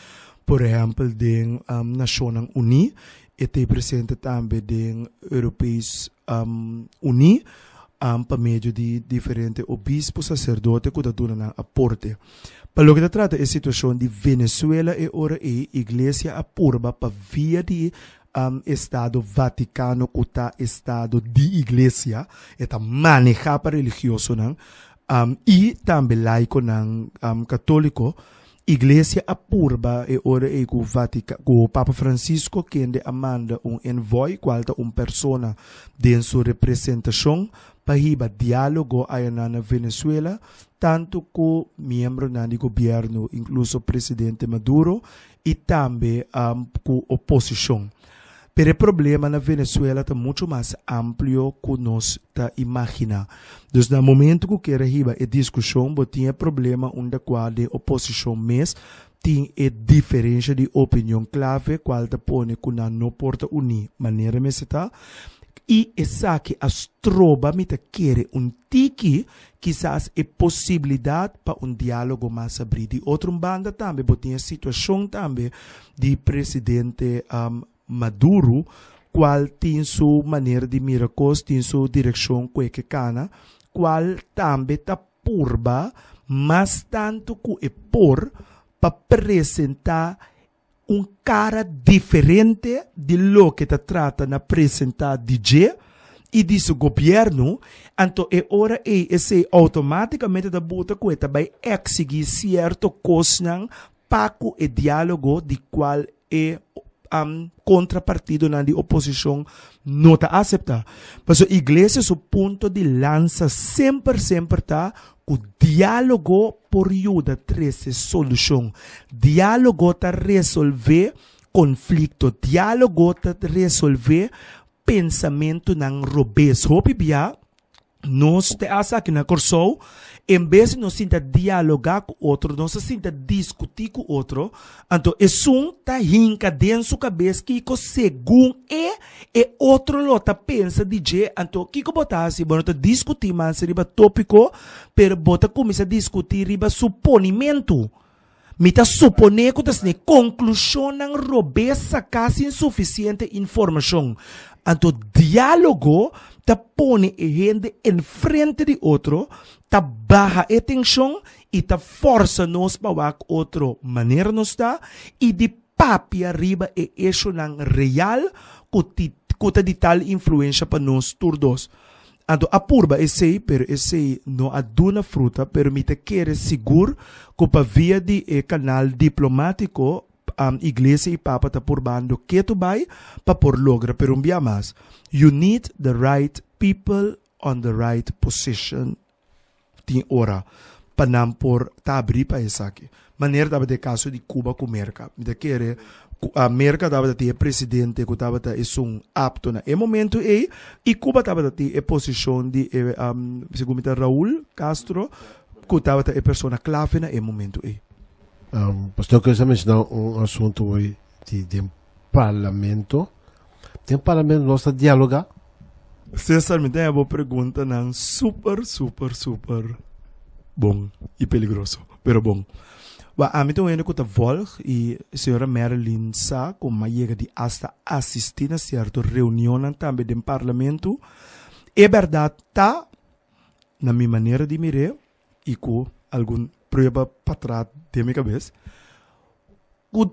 por ehempel den Nacionnan Uní, e ta presente tambe den Europees Uní pa medio di diferente obispo, sacerdote cu ta duna nan aporte. Pa loke ta trata e situashon di Venezuela e ora ei Iglesia a purba pa via di Estado Vaticano ku ta estado di Iglesia, e ta manehá pa religiosonan i tambe laikonan katóliko, Iglesia a purba e ora ei ku ku Papa Francisco kende a manda un envoy kual ta un persona den su representashon pa hiba diálogo ayanan na Venezuela tantu ku miembronan di gobièrnu, inkluso presidente Maduro, i tambe ku oposishon. Pero e problema na Venezuela ta muchu mas amplio ku nos ta imaginá. Dus na momentu ku kier a hiba e diskushon bo tin e problema unda kua den oposishon mes tin e diferensha di opinion klave kual ta pone ku nan no por ta uní manera mester ta i esaki a stroba mi ta kere un tiki Kisas e posibilidat pa un diálogo mas abrí. Di otro un banda tambe bo tin e situashon tambe di presidente Maduro kual tin su manera di mira kos, tin su direkshon ku e ke kana, kual tambe ta purba mas tantu ku e por pa presentá un cara diferente di loke ta trata na presenta di dje y di su gobierno, anto e ora ey esey automaticamente ta buta cu e ta bay exigi cierto cosnan pa cu e dialogo di cual e contrapartidonan di oposicion no ta acepta. Pasobra Iglesia su punto di lansa semper semper ta Ku diálogo por yuda trese solushon. Diálogo ta resolvé konflikto. Diálogo ta resolvé pensamentunan robes. Hopi bia nos te hasta aki na Kòrsou, en bes di nos sinta dialogá ku otro, nos ta sinta diskutí ku otro. Anto esun ta hinka den su kabes kiko segun e, e otro lo ta pensa di dje. Anto kiko bo ta hasi? Bo no ta diskutí mas riba tópiko, pero bo ta kuminsá diskutí riba suponimentu. Mi ta suponé ku ta asina e konklushonnan robes saká sin sufisiente informashon. Anto diálogo ta pone e hende enfrente di otro, ta baha e tenshon i ta fòrsa nos pa wak otro manera nos ta i di papia riba e eshonan real ku ku ta di tal influensha pa nos tur dos. Anto a purba esei, pero esei no a duna fruta, pero mi ta kere sigur ku pa via di e kanal diplomátiko Iglesia i Papa ta purbando ketu bai pa por logra, pero un bia mas, you need the right people on the right position. Tin ora pa nan por ta abrí pa esaki. Manera tabata e kaso di Cuba ku Merka. Mi ta kere ku Merka tabata tin e presidente ku tabata esun apto na e momento ei i Cuba tabata tin e posishon di e segun mi ta Raul Castro ku tabata e persona klave na e momento ei. Pastor Chris a menshoná un asuntu hoy di den parlamento. Den parlamento nos ta dialogá. Cesar, mi ta haña bo preguntanan super, super, super bon i peligroso, pero bon. Wak, ami ta un hende ku ta vòlg i señora Marilyn sa ku mi a yega di asta asistí na sierto reunionnan tambe den parlamento. E bèrdat ta, na mi manera di mir'é i ku algun prueba patras den mi kabes, ku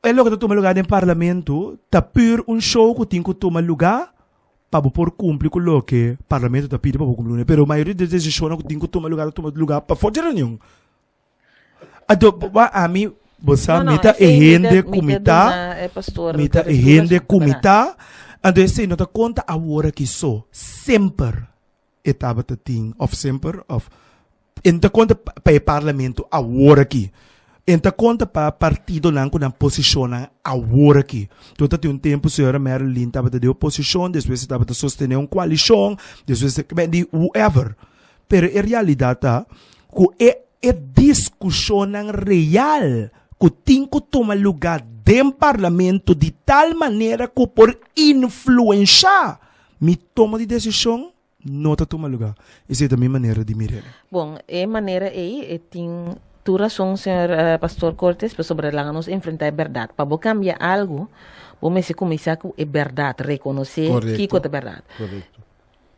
E loke ta tuma lugá den parlamento ta pur un show ku tin ku tuma lugá pa bo por kumpli ku loke parlamento ta pidi pa bo kumpli kuné. Pero mayoria di e desishonnan ku tin ku tuma lugá ta tuma lugá pafó dje reunion. Anto bo ami bo sa mi ta e hende ku mi ta, mi ta e hende ku mi ta, anto esei no ta konta awor aki so, semper e tabata tin of semper of e no ta konta pa e parlamento awor aki e no ta konta pa partidonan ku nan posishonnan awor aki tur ta tin un tempu señora Marilyn tabata den oposishon despues e tabata sostené un koalishon despues e di whoever pero e realidat ta ku e e diskushonnan real ku tin ku tuma lugá den parlamento di tal manera ku por influenshá Mi toma di desishon no ta tuma lugá. Esei ta mi manera di mir'el. Bon, e manera ei e tin tur rason, señor Pastor Cortes, pasobra laga nos enfrentá e bèrdat. Pa bo kambia algu, bo mester kuminsá ku e bèrdat, rekonosé kiko ta bèrdat.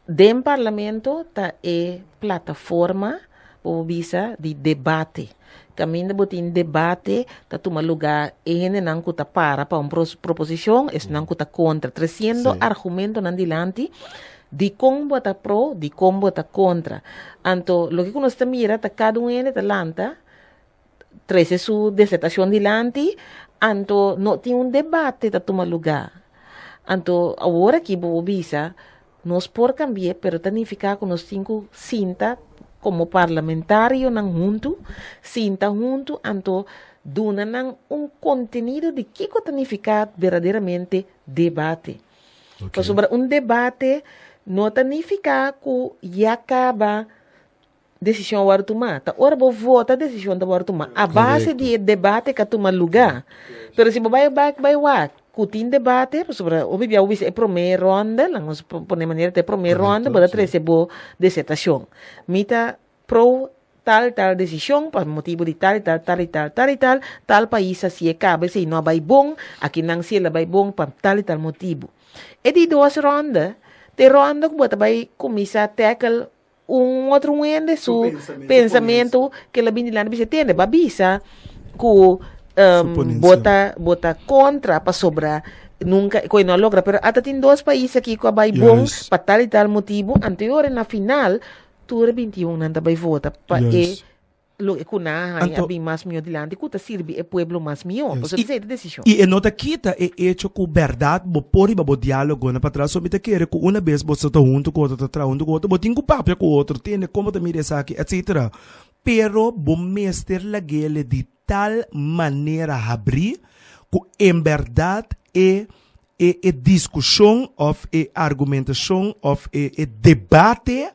Den Parlamento ta e plataforma, bo por bisa, di debate. Kaminda bo tin debate ta tuma lugá e hendenan ku ta para pa un proposishon, esnan ku ta kontra, tresiendo argumentonan dilanti dikon bo ta pro, dikon bo ta kontra. Anto loke ku nos ta mira ta kada un hende ta lanta trese su disertashon dilanti, anto no tin un debate ta tuma lugá. Anto awor aki bo por bisa Nos por cambi'é, pero ta nifica cu nos tin cu sinta como parlamentarionan huntu, sinta huntu anto duna nan un contenido di kico ta nifica berdaderamente debate. Pasobra un debate no ta nifica cu ya caba Desishon a wòrdu tumá. Ta ora bo vota desishon ta wòrdu tumá a base di e debate ku a tuma lugá. Pero si bo bai bak bai wak ku tin debate, pasobra hopi bia bo bisa e promé rònda, laga nos pone manera ta e promé rònda bo ta trese bo disertashon. Mi ta pro tal tal desishon pa motibu di tal i tal, tal i tal, tal i tal, tal pais a hasié kaba esei no a bai bon, aki nan si el a bai bon pa tal i tal motibu. E di dos rònda ta e rònda ku bo ta bai kuminsá tackle Un otro un hende su pensamentu ke la bini dilanti bisa tende ba bisa ku bo ta bo ta kontra pasobra nunka ku e no a logra pero ata tin dos pais aki ku a bai bon pa tal i tal motibu anto e ora na final tur e 21 nan ta bai vota pa e Loke ku nan a haña a bin mas mihó dilanti ku ta sirbi e pueblo mas mihó. Pasobra esei ta desishon. I e no ta kita e echo ku bèrdat bo por riba bo diálogonan patras. So mi ta kere ku una bes boso ta huntu ku otro, ta traha huntu ku otro, bo tin ku papia ku otro, tende kon bo ta mira esaki, etsetera. Pero bo mester lag'el di tal manera habrí. ku en bèrdat e e e diskushon òf e argumentashon òf e e debate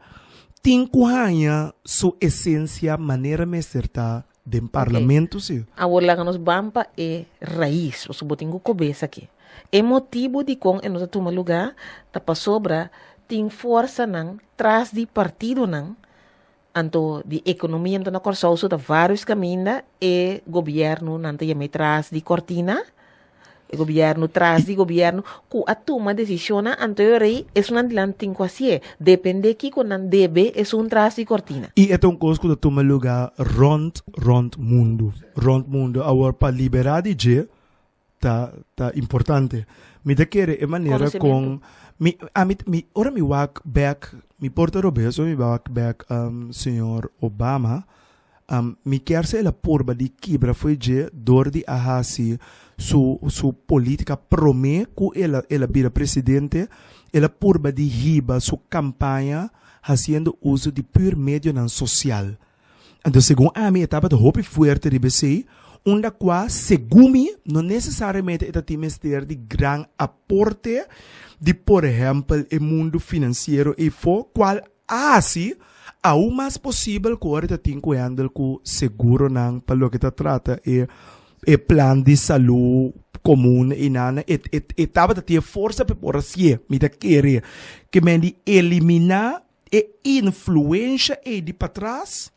tin ku haña su esensia manera mester ta den parlamento si. Awor laga nos ban pa e rais, pasobra bo tin ku kobes aki. E motibu dikon e no ta tuma lugá ta pasobra tin forsanan tras di partidonan, anto di ekonomia anto na Kòrsou so ta vários kaminda e gobièrnunan ta yama e tras di kòrtina, e gobièrnu tras di gobièrnu ku a tuma desishonnan anto e ora ei esunnan dilanti tin ku hasié, dependé kiko nan debe esun tras di kòrtina. I e ta un kos ku ta tuma lugá rònt rònt mundu, rònt mundu. Awor pa liberá di dje ta ta importante. Mi ta kere e manera kon mi ami mi ora mi wak bek mi por ta robes ora mi wak bek señor Obama mi kier sa el a purba di kibra fo'i dje dor di a hasi su su politica prome ku el a el a bira presidente el a purba di hiba su campaña hasiendo uso di pur medionan social. Anto segun ami e tabata hopi fuerte riba esei, unda kua segun mi no nesesariamente e ta tin mester di gran aporte di por ehèmpel e mundu finansiero eifó, kual a hasi aun mas posibel ku ora e ta tin ku hèndel ku seguronan pa loke ta trata e e plan di salú komun einan. E e e tabata tin e forsa pa e por hasié, mi ta kere ke men di eliminá E influensha ei di patras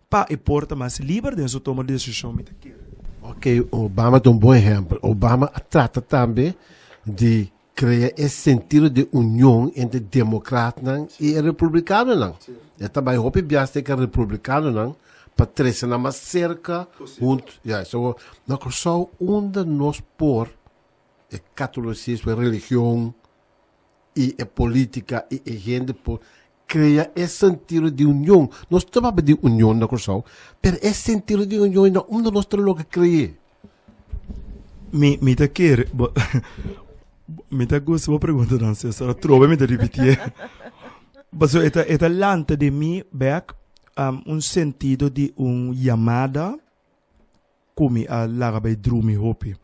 pa e por ta mas liber den su toma di desishon, mi ta kere. Ok, Obama ta un bon ehèmpel. Obama a trata tambe di krea e sentido di union entre demokratnan i e republikanonan. E ta bai hopi bias den ku e republikanonan pa trese nan mas serka huntu. Ya, so na Kòrsou unda nos por e katolisismo, e religion, i e politica i e hende por crea e sentido di union. Nos ta papia di union na Kòrsou, pero e sentido di union na unda nos ta logra cre'é? Mi mi ta kere bo mi ta gusta bo preguntanan Cesar, atrobe mi ta ripitié. Pasobra e ta e ta lanta den mi bek un sentido di un yamada ku mi a laga bai drumi hopi.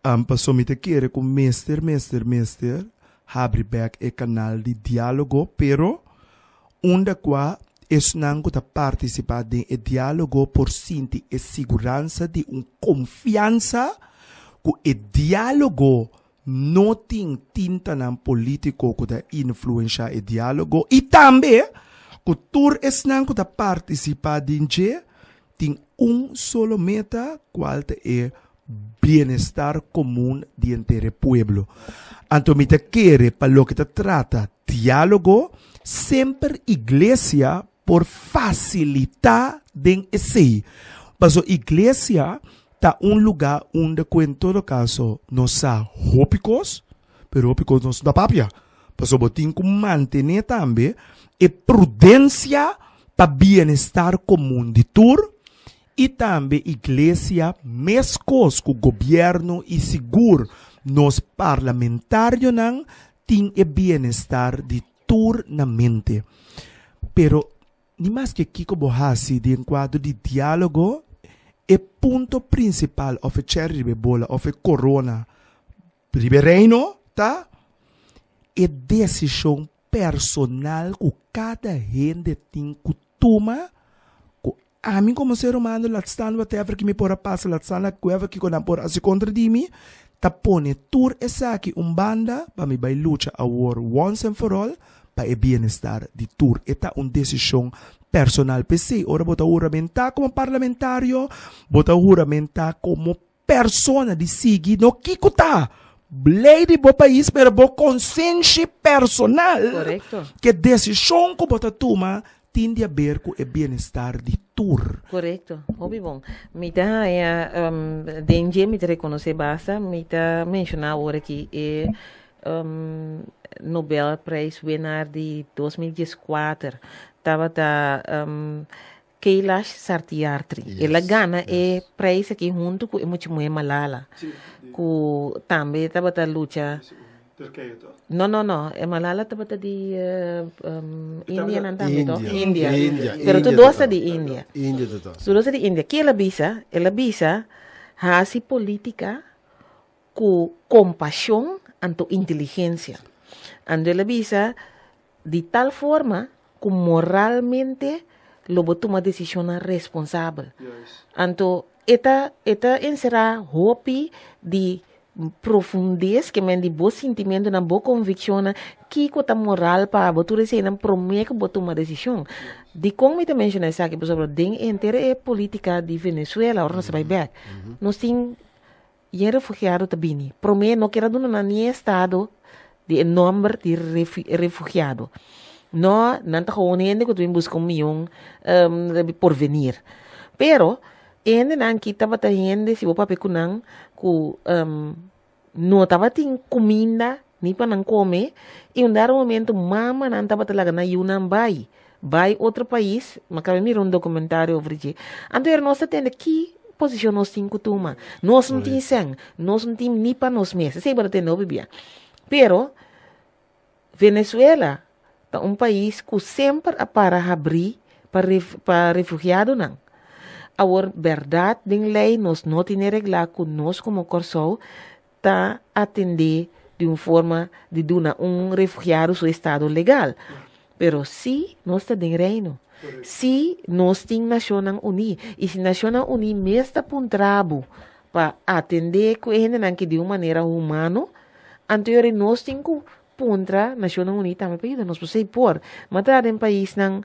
Pasobra mi ta kere ku mester, mester, mester habri bek e kanal di diálogo, pero unda kua esnan ku ta partisipá den e diálogo por sinti e siguransa di un konfiansa ku e diálogo no tin tintanan polítiko ku ta influenshá e diálogo i tambe ku tur esnan ku ta partisipá den dje tin un solo meta kual ta e bienestar komun di henter e pueblo. Anto mi ta kere pa loke ta trata diálogo semper iglesia por fasilitá den esei. Pasobra iglesia ta un lugá unda ku en todo kaso nos sa hopi kos, pero hopi kos nos no ta papia. Pasobra bo tin ku mantené tambe e prudensia pa bienestar komun di tur i tambe iglesia meskos ku gobièrnu i sigur nos parlamentarionan tin e bienestar di tur na mente. Pero ni maske kiko bo hasi den kuadro di diálogo, e punto prinsipal òf e chèri riba e bola òf e korona riba e reino ta e desishon personal ku kada hende tin ku tuma ku ami komo ser humano laat staan whatever ki mi por a pasa, laat staan whatever kiko nan por hasi kontra di mi, ta pone tur esaki un banda pa mi bai lucha awor once and for all pa e bienestar di tur. E ta un desishon personal. P'esei ora bo ta huramentá komo parlamentario, bo ta huramentá komo persona di sigui no kiko ta lei di bo pais pero bo konsenshi personal Korekto. ke desishon ku bo ta tuma tin di haber ku e bienestar di tur. Korekto, hopi bon. Mi ta haña den dje mi ta rekonosé basta, mi ta menshoná awor aki e Nobel Prijs winnaar di 2014 tabata Kailash Satyarthi. El a gana e prijs aki huntu ku e mucha muhé Malala, ku tambe tabata lucha. Turkije toch? No, no, no. E Malala tabata di India nan tambe toch? India. India. Pero tur dos ta di India. India tur dos. Tur dos ta di India. Ke el a bisa? El a bisa hasi politica. Ku kompashon anto inteligensia. Anto el a bisa di tal forma ku moralmente lo bo tuma desishonnan responsabel. Anto e ta e ta enserá hopi di profundes ke men di bo sintimentunan, bo konvikshonnan, kiko ta moral pa bo, tur eseinan promé ku bo tuma desishon. Dikon mi ta menshoná esaki? Pasobra den henter e polítika di Venezuela, ora nos a bai bèk, nos tin Yen refugiado ta bini. Promé no kier a duna nan ni e estado di e nomber di refugiado. No, nan ta gewoon hende ku ta bin buska un mion porvenir. Pero e hendenan aki tabata hende, si bo papia ku nan, ku no tabatin kuminda ni pa nan kome, i un dado momento mamanan tabata laga nan yunan bai, bai otro pais, mi a kaba mira un documentario over dje. Anto era nos ta tende ki posicion nos tin cu tuma. Nos no tin sen, nos no tin ni pa nos mes. Esey bo ta tende hopi bia. Pero Venezuela ta un pais cu semper a para habri pa pa refugiadonan. Awor berdad den ley nos no tene regla cu nos como Corsou ta atendé di un forma di duna un refugiado su estado legal. Pero si nos ta den Reino, si nos tin Nashonnan Uní, i si Nashonnan Uní mes ta puntra bo pa atendé ku e hendenan ki di un manera humano, anto yori nos tin ku puntra Nashonnan Uní tambe pa yuda nos. Pasobra por ma traha den paisnan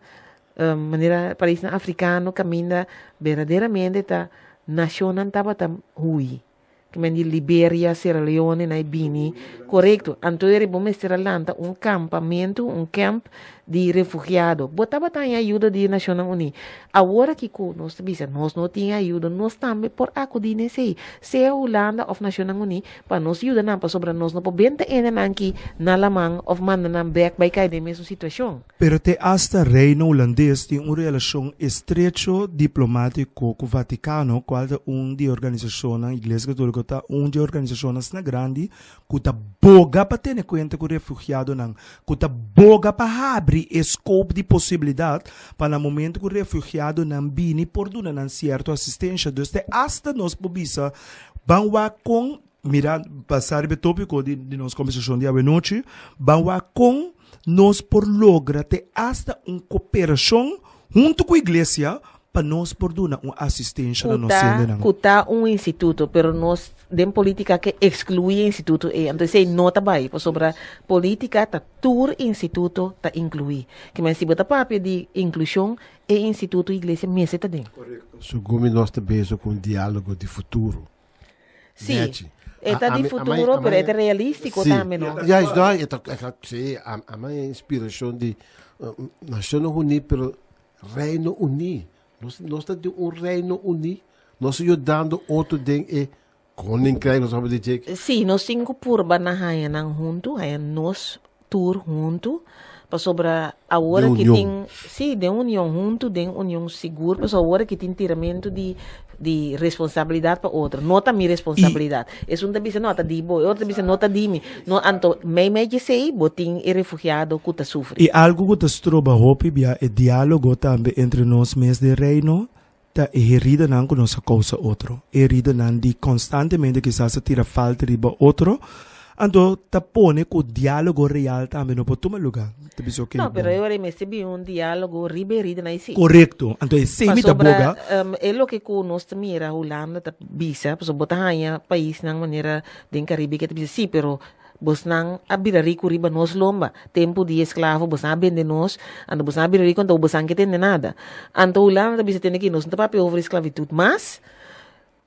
manera paisnan afrikano kaminda berdaderamente ta nashonnan tabata hui. Ki men di Liberia, Sierra Leone na e bini. Korekto. Anto eri bo mester a lanta un kampamentu, un camp di refugiado. Bo tabata haña ayuda di Nashonnan Uní. Awor aki ku nos ta bisa nos no tin ayuda, nos tambe por akudí na esei, sea Hulanda òf Nashonnan Uní, pa nos yuda nan, pasobra nos no por benta hendenan aki na laman òf manda nan bèk bai kai den mesun situashon. Pero te asta Reino Hulandes tin un relashon estrecho diplomátiko ku Vatikano, kual ta un di e organisashonnan, Iglesia Katóliko ta un di e organisashonnan asina grandi ku ta boga pa tene kuenta ku refugiadonan, ku ta boga pa habri e scope di posibilidat pa na momento ku refugiadonan bini por duna nan sierto asistensha. Dus te asta nos por bisa ban wak kon, mira, basá riba e tópiko di nos kombersashon di awenochi, ban wak kon Nos por logra te hasta un koperashon huntu ku iglesia pa nos por duna un asistensha na nos hendenan. Ku ta un instituto, pero nos den politika ke ekskluí e instituto ei. Anto esei no ta bai, pasobra politika ta tur instituto ta inkluí. Ke men si bo ta papia di inklushon, e instituto iglesia mester ta den. Segun mi nos ta bezig ku un diálogo di futuro. Sí, e ta di futuro, pero e ta realístico tambe, no? Ja, is no, e ta, sí, a, a mi inspiracion di uh, Naciones Uní, pero Reino Uní. Nos, nos ta di un Reino Uní. Nos ayudando otro den e koninkrijk, nos sabe di Jake. Sí, nos tin ku purba na haña nan huntu, haña nos tur huntu, pasobra awor Den aki union. tin, sí, den union huntu, den union sigur, pasobra awor aki tin tiramentu di di responsabilidat pa otro. No ta mi responsabilidat. Esun ta bisa no ta di bo, e otro ta bisa no ta di mi. No, anto mei mei djesei bo tin e refugiado ku ta sufri. I algu ku ta stroba hopi bia e diálogo tambe entre nos mes den Reino ta e heridanan ku nos a kousa otro, e heridanan di konstantemente kisas a tira falta riba otro, anto ta pone ku diálogo real tambe no por tuma lugá. Ta bisa oke No, pero bon. e ora ei mester bin un diálogo riba e heridanan ei sí. Korekto, anto esei mi ta Pasobra boga. e loke ku nos ta mira Hulanda ta bisa, pasobra bo ta haña paisnan manera den Karibe ke ta bisa sí, pero Bosnan a bira riku riba nos lomba. Tempu di esklavo bosnan a bende nos, anto bosnan a bira riku anto bosnan ke tende nada. Anto Hulanda ta bisa tende ki nos no ta papia over esklavitud mas,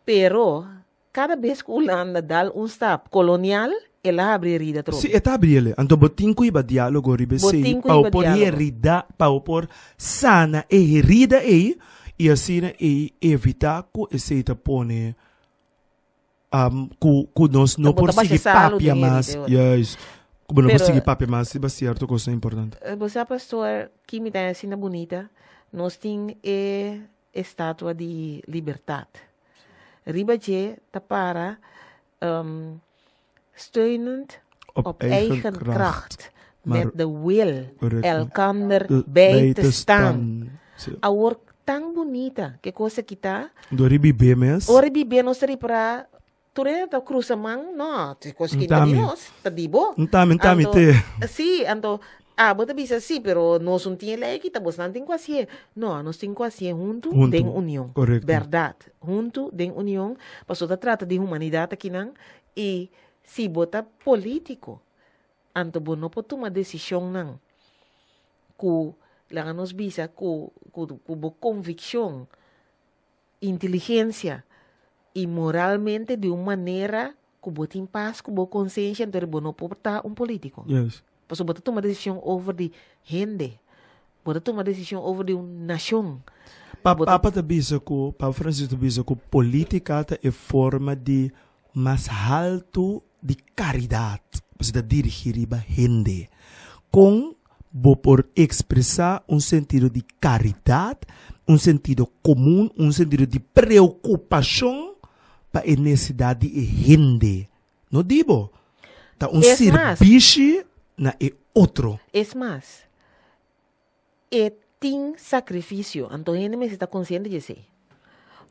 pero kada bes ku Hulanda dal un stap kolonial el a habri herida Si, atrobe. e ta habri el. Anto bo tin ku hiba diálogo riba Bo esei tin ku pa bo hiba por diálogo. herida, pa bo por sana e herida ei i asina ei evitá ku esei ta pone Um, ku, ku nos no Bo por ta basha sigui salu papia den heri, mas. te ora. Juist. Ku bo no por Pero- sigui papia mas riba sierto kosnan importante. Eh, Bo sa, pastor, ki mi ta asina bunita? Nos tin e estatua di libertat. Riba dje ta para um, steunend Op op eigen eigen kracht, kracht, maar met de wil correcto. elkander De- bij te staan. Sí. Awor tan bunita ke kos aki ta. Dor riba bibé mes. Ora bibé nos ta ripará. Tur hende ta cruza man, no, te cos ki ta di nos, ta di bo. Ntami, ntami te. Si, anto abo ta bisa si, pero nos no tin e ley aki, ta bosnan tin cu hacié. No, nos tin cu hacié huntu den union. Correcto. Berdad, huntu den union, pasobra ta trata di humanidad akinan y si bo ta politico, anto bo no por tuma decisionnan cu, laga nos bisa, cu cu bo conviccion. Inteligencia y moralmente di un manera cu bo tin pas cu bo conciencia entonces bo no por ta un politico. Yes. Pasobra bo ta tuma decision over di hende. Bo ta tuma decision over di un nacion. Pa Bo ta Papa ta bisa cu, Papa Francisco ta bisa cu politica ta e forma di mas halto di caridad, pasobra ta dirigi riba hende. Con bo por expresa un sentido di caridad, un sentido comun, un sentido di preocupacion pa e necesidad di e hende. No di bo, ta un Es mas. sirbishi na e otro. Es mas, e tin sacrificio, anto hende mester ta consciente di esey.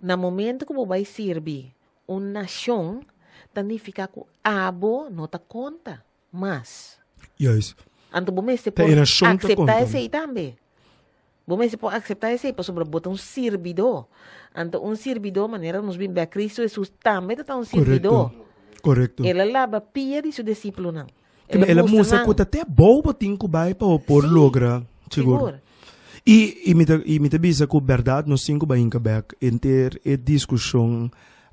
Na momento cu bo bay sirbi un nacion, ta nifica cu abo no ta conta mas. Juist. Anto bo mester Ta por e nacion ta acepta conta. esey tambe. Bo mester por acepta esey pasobra bo ta un sirbidó. Anto un sirbidó, manera nos bin bek, Cristo Jesus tambe ta ta un sirbidó. Correcto. Correcto. El a laba pia di su discípulonan. El a mustra ku ta te abou bo tin ku bai pa bo por Sí, logra. Sigur. sigur. I, i mi ta, i mi ta bisa ku bèrdat nos tin ku bai hinka bèk henter e diskushon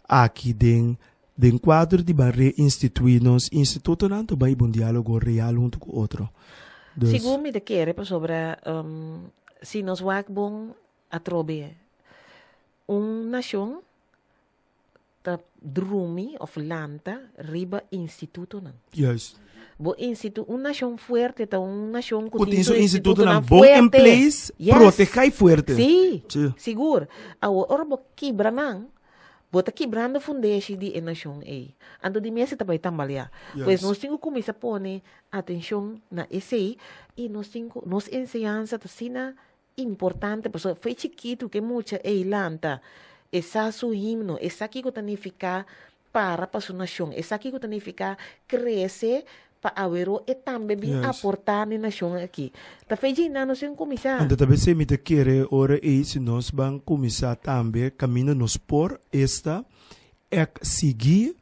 aki den, den kuadro di ban reinstituí nos institutonan ta bai bon diálogo real huntu ku otro. Dus. Sigur mi ta kere pasobra si nos wak bon atrobe un nashon ta drumi of lanta riba institutonan. Juist. Bo institu un nashon fuerte ta un nashon ku Ku tin tin su su institutonan institutonan bon en fuerte. place, Yes. protehá i fuerte. Sí, Sí. sigur. Awor ora bo kibra nan, bo ta kibrando fundeshi di e nashon ei. Anto di mes e ta bai tambaleá. Pues Juist. nos tin ku kuminsá pone atenshon na esei i nos tin ku nos enseñansa ta asina Importante pasobra fo'i chikitu ku e mucha ei lanta e sa su himno, e sa kiko ta nifiká para pa su nashon, e sa kiko ta nifiká krese pa aweró e tambe bin aportá n'e nashon aki. Ta fe djei nan nos tin kuminsá. Anto ta b'esei mi ta kere ora ei si nos ban kuminsá tambe kaminda nos por, esta, ek sigui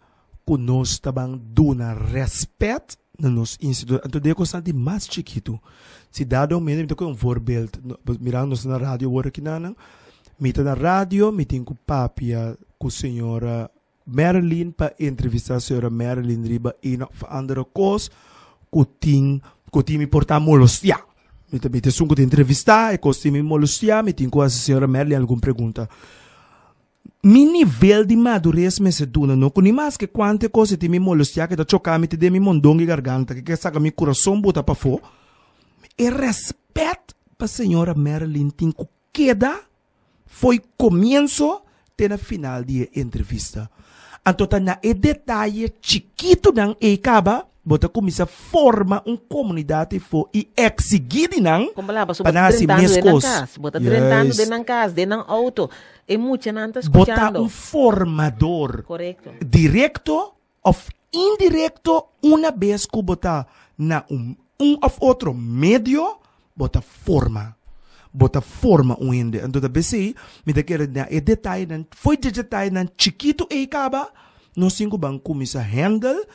ku nos ta ban duna rèspèt na nos instituto. Anto den e kosnan di mas chikitu. Si dado momento mi ta kohe un voorbeeld, mirando nos ta na radio awor aki nan, mi ta na radio, mi tin ku papia ku señora Marilyn pa entrevistá señora Marilyn riba een of andere kos ku tin ku tin mi por ta molostiá. Mi ta mi ta esun ku ta entrevistá, e kos tin mi molostiá, mi tin ku hasi señora Marilyn algun pregunta. Mi nivel di madures mester duna no ku ni maske kuantu e kos e tin mi molestiá ke ta choká mi te den mi mondon di garganta ke ke saka mi kurason buta pafó, e rèspèt pa señora Marilyn tin ku keda fo'i komienso te na final di e entrevista. Anto ta na e detaye chikitunan ei kaba Bo ta kuminsá forma un komunidat efo i eksigí di nan Kon palabra, pa bo nan ta hasi drentando den nan meskos. kas, bo ta drentando Juist. den nan kas, den nan outo, e muchanan ta Bo ta skuchando. un formador. Korekto. Direkto òf indirekto, una bes ku bo ta na un un òf otro medio, bo ta forma. Bo ta forma un hende. Anto ta p'esei mi ta kere na e detayenan, fo'i dje detayenan chikitu ei kaba, nos tin ku ban kuminsá handle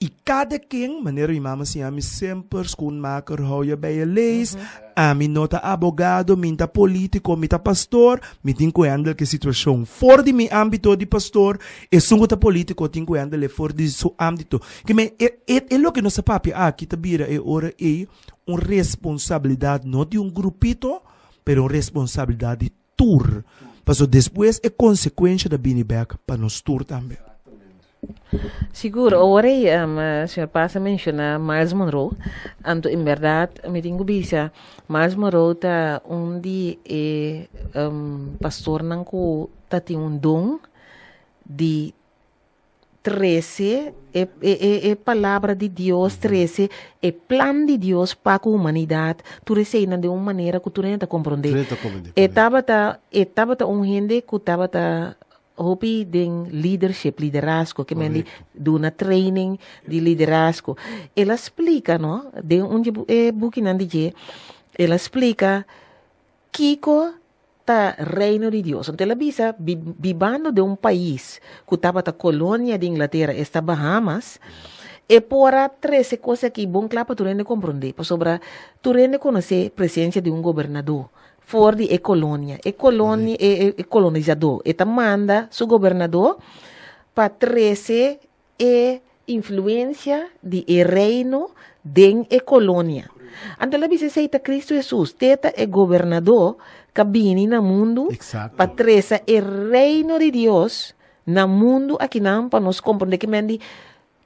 i kada ken, manera mi mama siña mi semper, schoenmaker hou je bij je lees, ami no ta abogado, mi n'ta politico, mi ta pastor, mi tin ku handle ku e situashon for di mi ámbito di pastor, esun ku ta politico tin ku handle e for di su ámbito. Kimen e e loke nos ta papia aki ta bira e ora ei un responsabilidad no di un grupito, pero un responsabilidad di tur. Pasobra despues e consecuencia ta bini bek pa nos tur tambe. Sigur, ora ei señor Paz a menciona Myles Munroe, anto en berdad mi tin cu bisa Myles Munroe ta un di e pastornan cu ta tin un don di trese e e palabra di Dios, trese e plan di Dios pa ku humanidat, tur eseinan den un manera ku tur hende ta komprondé. Tur hende ta komprondé, E korekto. tabata e tabata un hende ku tabata. hopi den leadership, liderazgo, ke men di duna training di liderazgo. El a splika, no, den un di e bukinan di dje, el a splika kiko ta Reino di Dios. Anto el a bisa, bibando den un pais ku tabata kolonia di Inglatera, esta Bahamas, e por a trese kos aki bon kla pa tur hende komprondé, pasobra tur hende konosé presensia di un gobernadó for di e kolonia. E kolonia, e e kolonisadó, e ta manda su gobernadó pa trese e influensia di e reino den e kolonia. Anto el a bisa esei ta Kristu Hesus, te ta e gobernadó ka bini na mundu pa tresa e reino di Dios na mundu akinan pa nos komprondé ke men di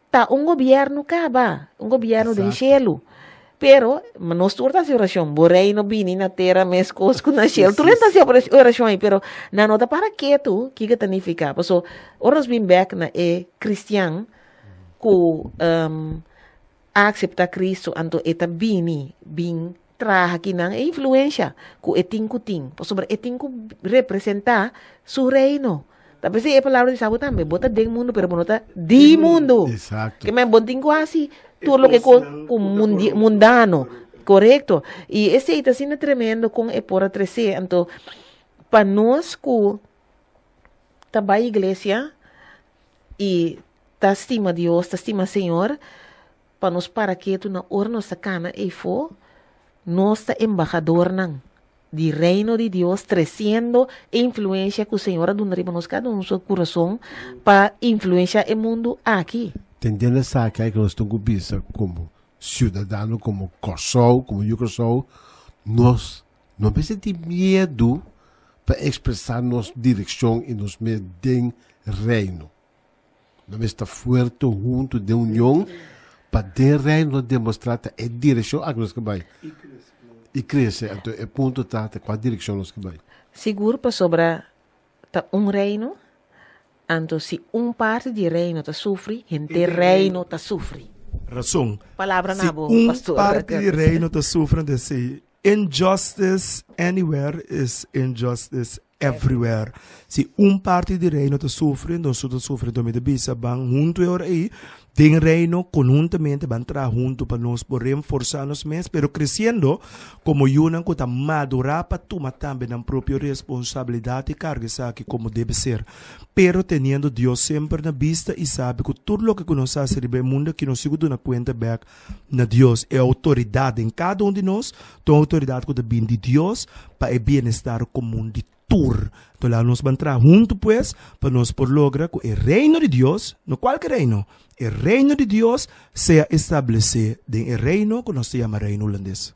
ta un gobièrnu kaba, un gobièrnu den shelu. Pero, nos tur ta hasi orashon, Bo reino bini na tera meskos ku na shelu. Tur hende ta hasi orashon ei, pero nan no ta para ketu kiko ta nifiká. Paso, ora nos bin bèk na e kristian ku a akseptá Kristu, anto e ta bini bin traha kinan e influensha ku e tin ku tin, pasobra e tin ku representá su reino. Ta p'esei e palabra di sa bo tambe, bo ta den mundu pero bo no ta di mundu. Exacto. Ke men bo tin ku hasi tur loke ku ku mundi mundano. Korekto. I esei ta asina tremendo kon e por a tresé. Anto pa nos ku ta bai iglesia i ta stima Dios, ta stima Señor, pa nos para ketu na ora nos ta kana eifó, nos ta embahadornan di Reino di Dios treciendo e influencia cu Señor a duna riba nos cada un su curason pa influencia e mundo aki. Tendiendo esaki hay cu nos tin cu bisa como ciudadano, como Kòrsou, como yu Kòrsou, nos no mester tin miedu pa expresa nos direccion y nos mes den Reino. Nos mester ta fuerte hunto den union pa den Reino nos demostra ta e direccion aki nos ke bai. Y crece. Anto e punto ta ta cua direccion nos ke bai. Sigur pasobra ta un Reino, anto si un parti di Reino ta sufri, henter Reino ta sufri. Rason. Palabra Si na bo, un pastor. parti di Reino ta sufri, anto esei injustice anywhere is injustice everywhere. Si un parti di reino ta sufri, nos tur ta sufri. Enton mi ta bisa ban huntu e ora ei den reino konhuntamente ban traha huntu pa nos por renforsá nos mes, pero kresiendo komo yunan ku ta madurá pa tuma tambe nan propio responsabilidat i karga esaki komo debe ser, pero teniendo Dios semper na bista i sabi ku tur loke ku nos hasi riba e mundu aki nos sigu duna kuenta bèk na Dios. E outoridat den kada un di nos ta un outoridat ku ta bin di Dios pa e bienestar komun di tur. Enton laga nos ban traha huntu pues pa nos por logra ku e reino di Dios, no kualke reino, e reino di Dios sea establesé den e reino ku nos ta yama Reino Hulandes.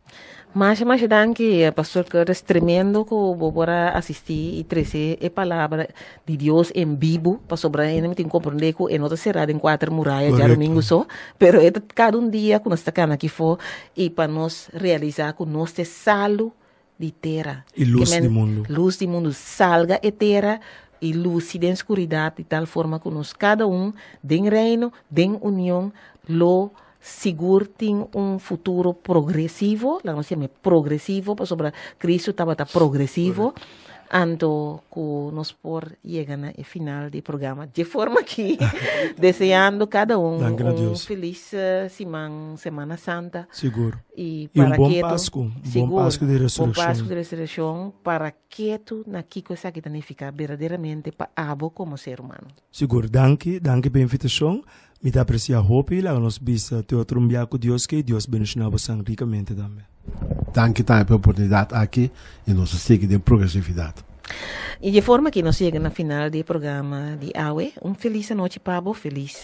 Masha masha danki Pastor Curtis, tremendo ku bo por a asistí i trese e palabra di Dios en bibu, pasobra hende mi tin komprondé ku e no ta será den kuater muraya djadumingu so, pero e ta kada un dia ku nos ta kana aki fo i pa nos realisá ku nos ta e salu di tera. I lus di mundu. Lus di mundu. Salga e tera i lusi den skuridat di tal forma ku nos kada un den Reino, den union, lo sigur tin un futuro progresivo, laga nos yam'e progresivo, pasobra Cristo tabata progresivo, anto ku nos por yega na e final di e programa dje forma aki, deseando kada un Danki na un Dios. felis siman, Semana Santa. Sigur. I I un para bon ketu, Pasku, un bon sigur, Pasku di bon Resurekshon. Pasku di Resurekshon, para ketu na kiko esaki ta nifiká berdaderamente pa abo komo ser humano. Sigur, danki, danki pa e invitashon. Mi ta aprecia hopi, laga nos bisa te otro un bia cu Dios ke, Dios bendiciona bosan ricamente tambe. Danki tambe pa e oportunidad aki y nos ta sigui den progresividad. Y dje forma aki nos yega na final di e programa di awe. Un felis anochi pa bo, felis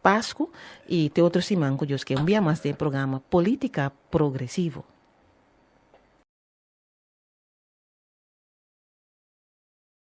Pascu y te otro siman cu Dios ke un bia mas den e programa Politica Progresivo.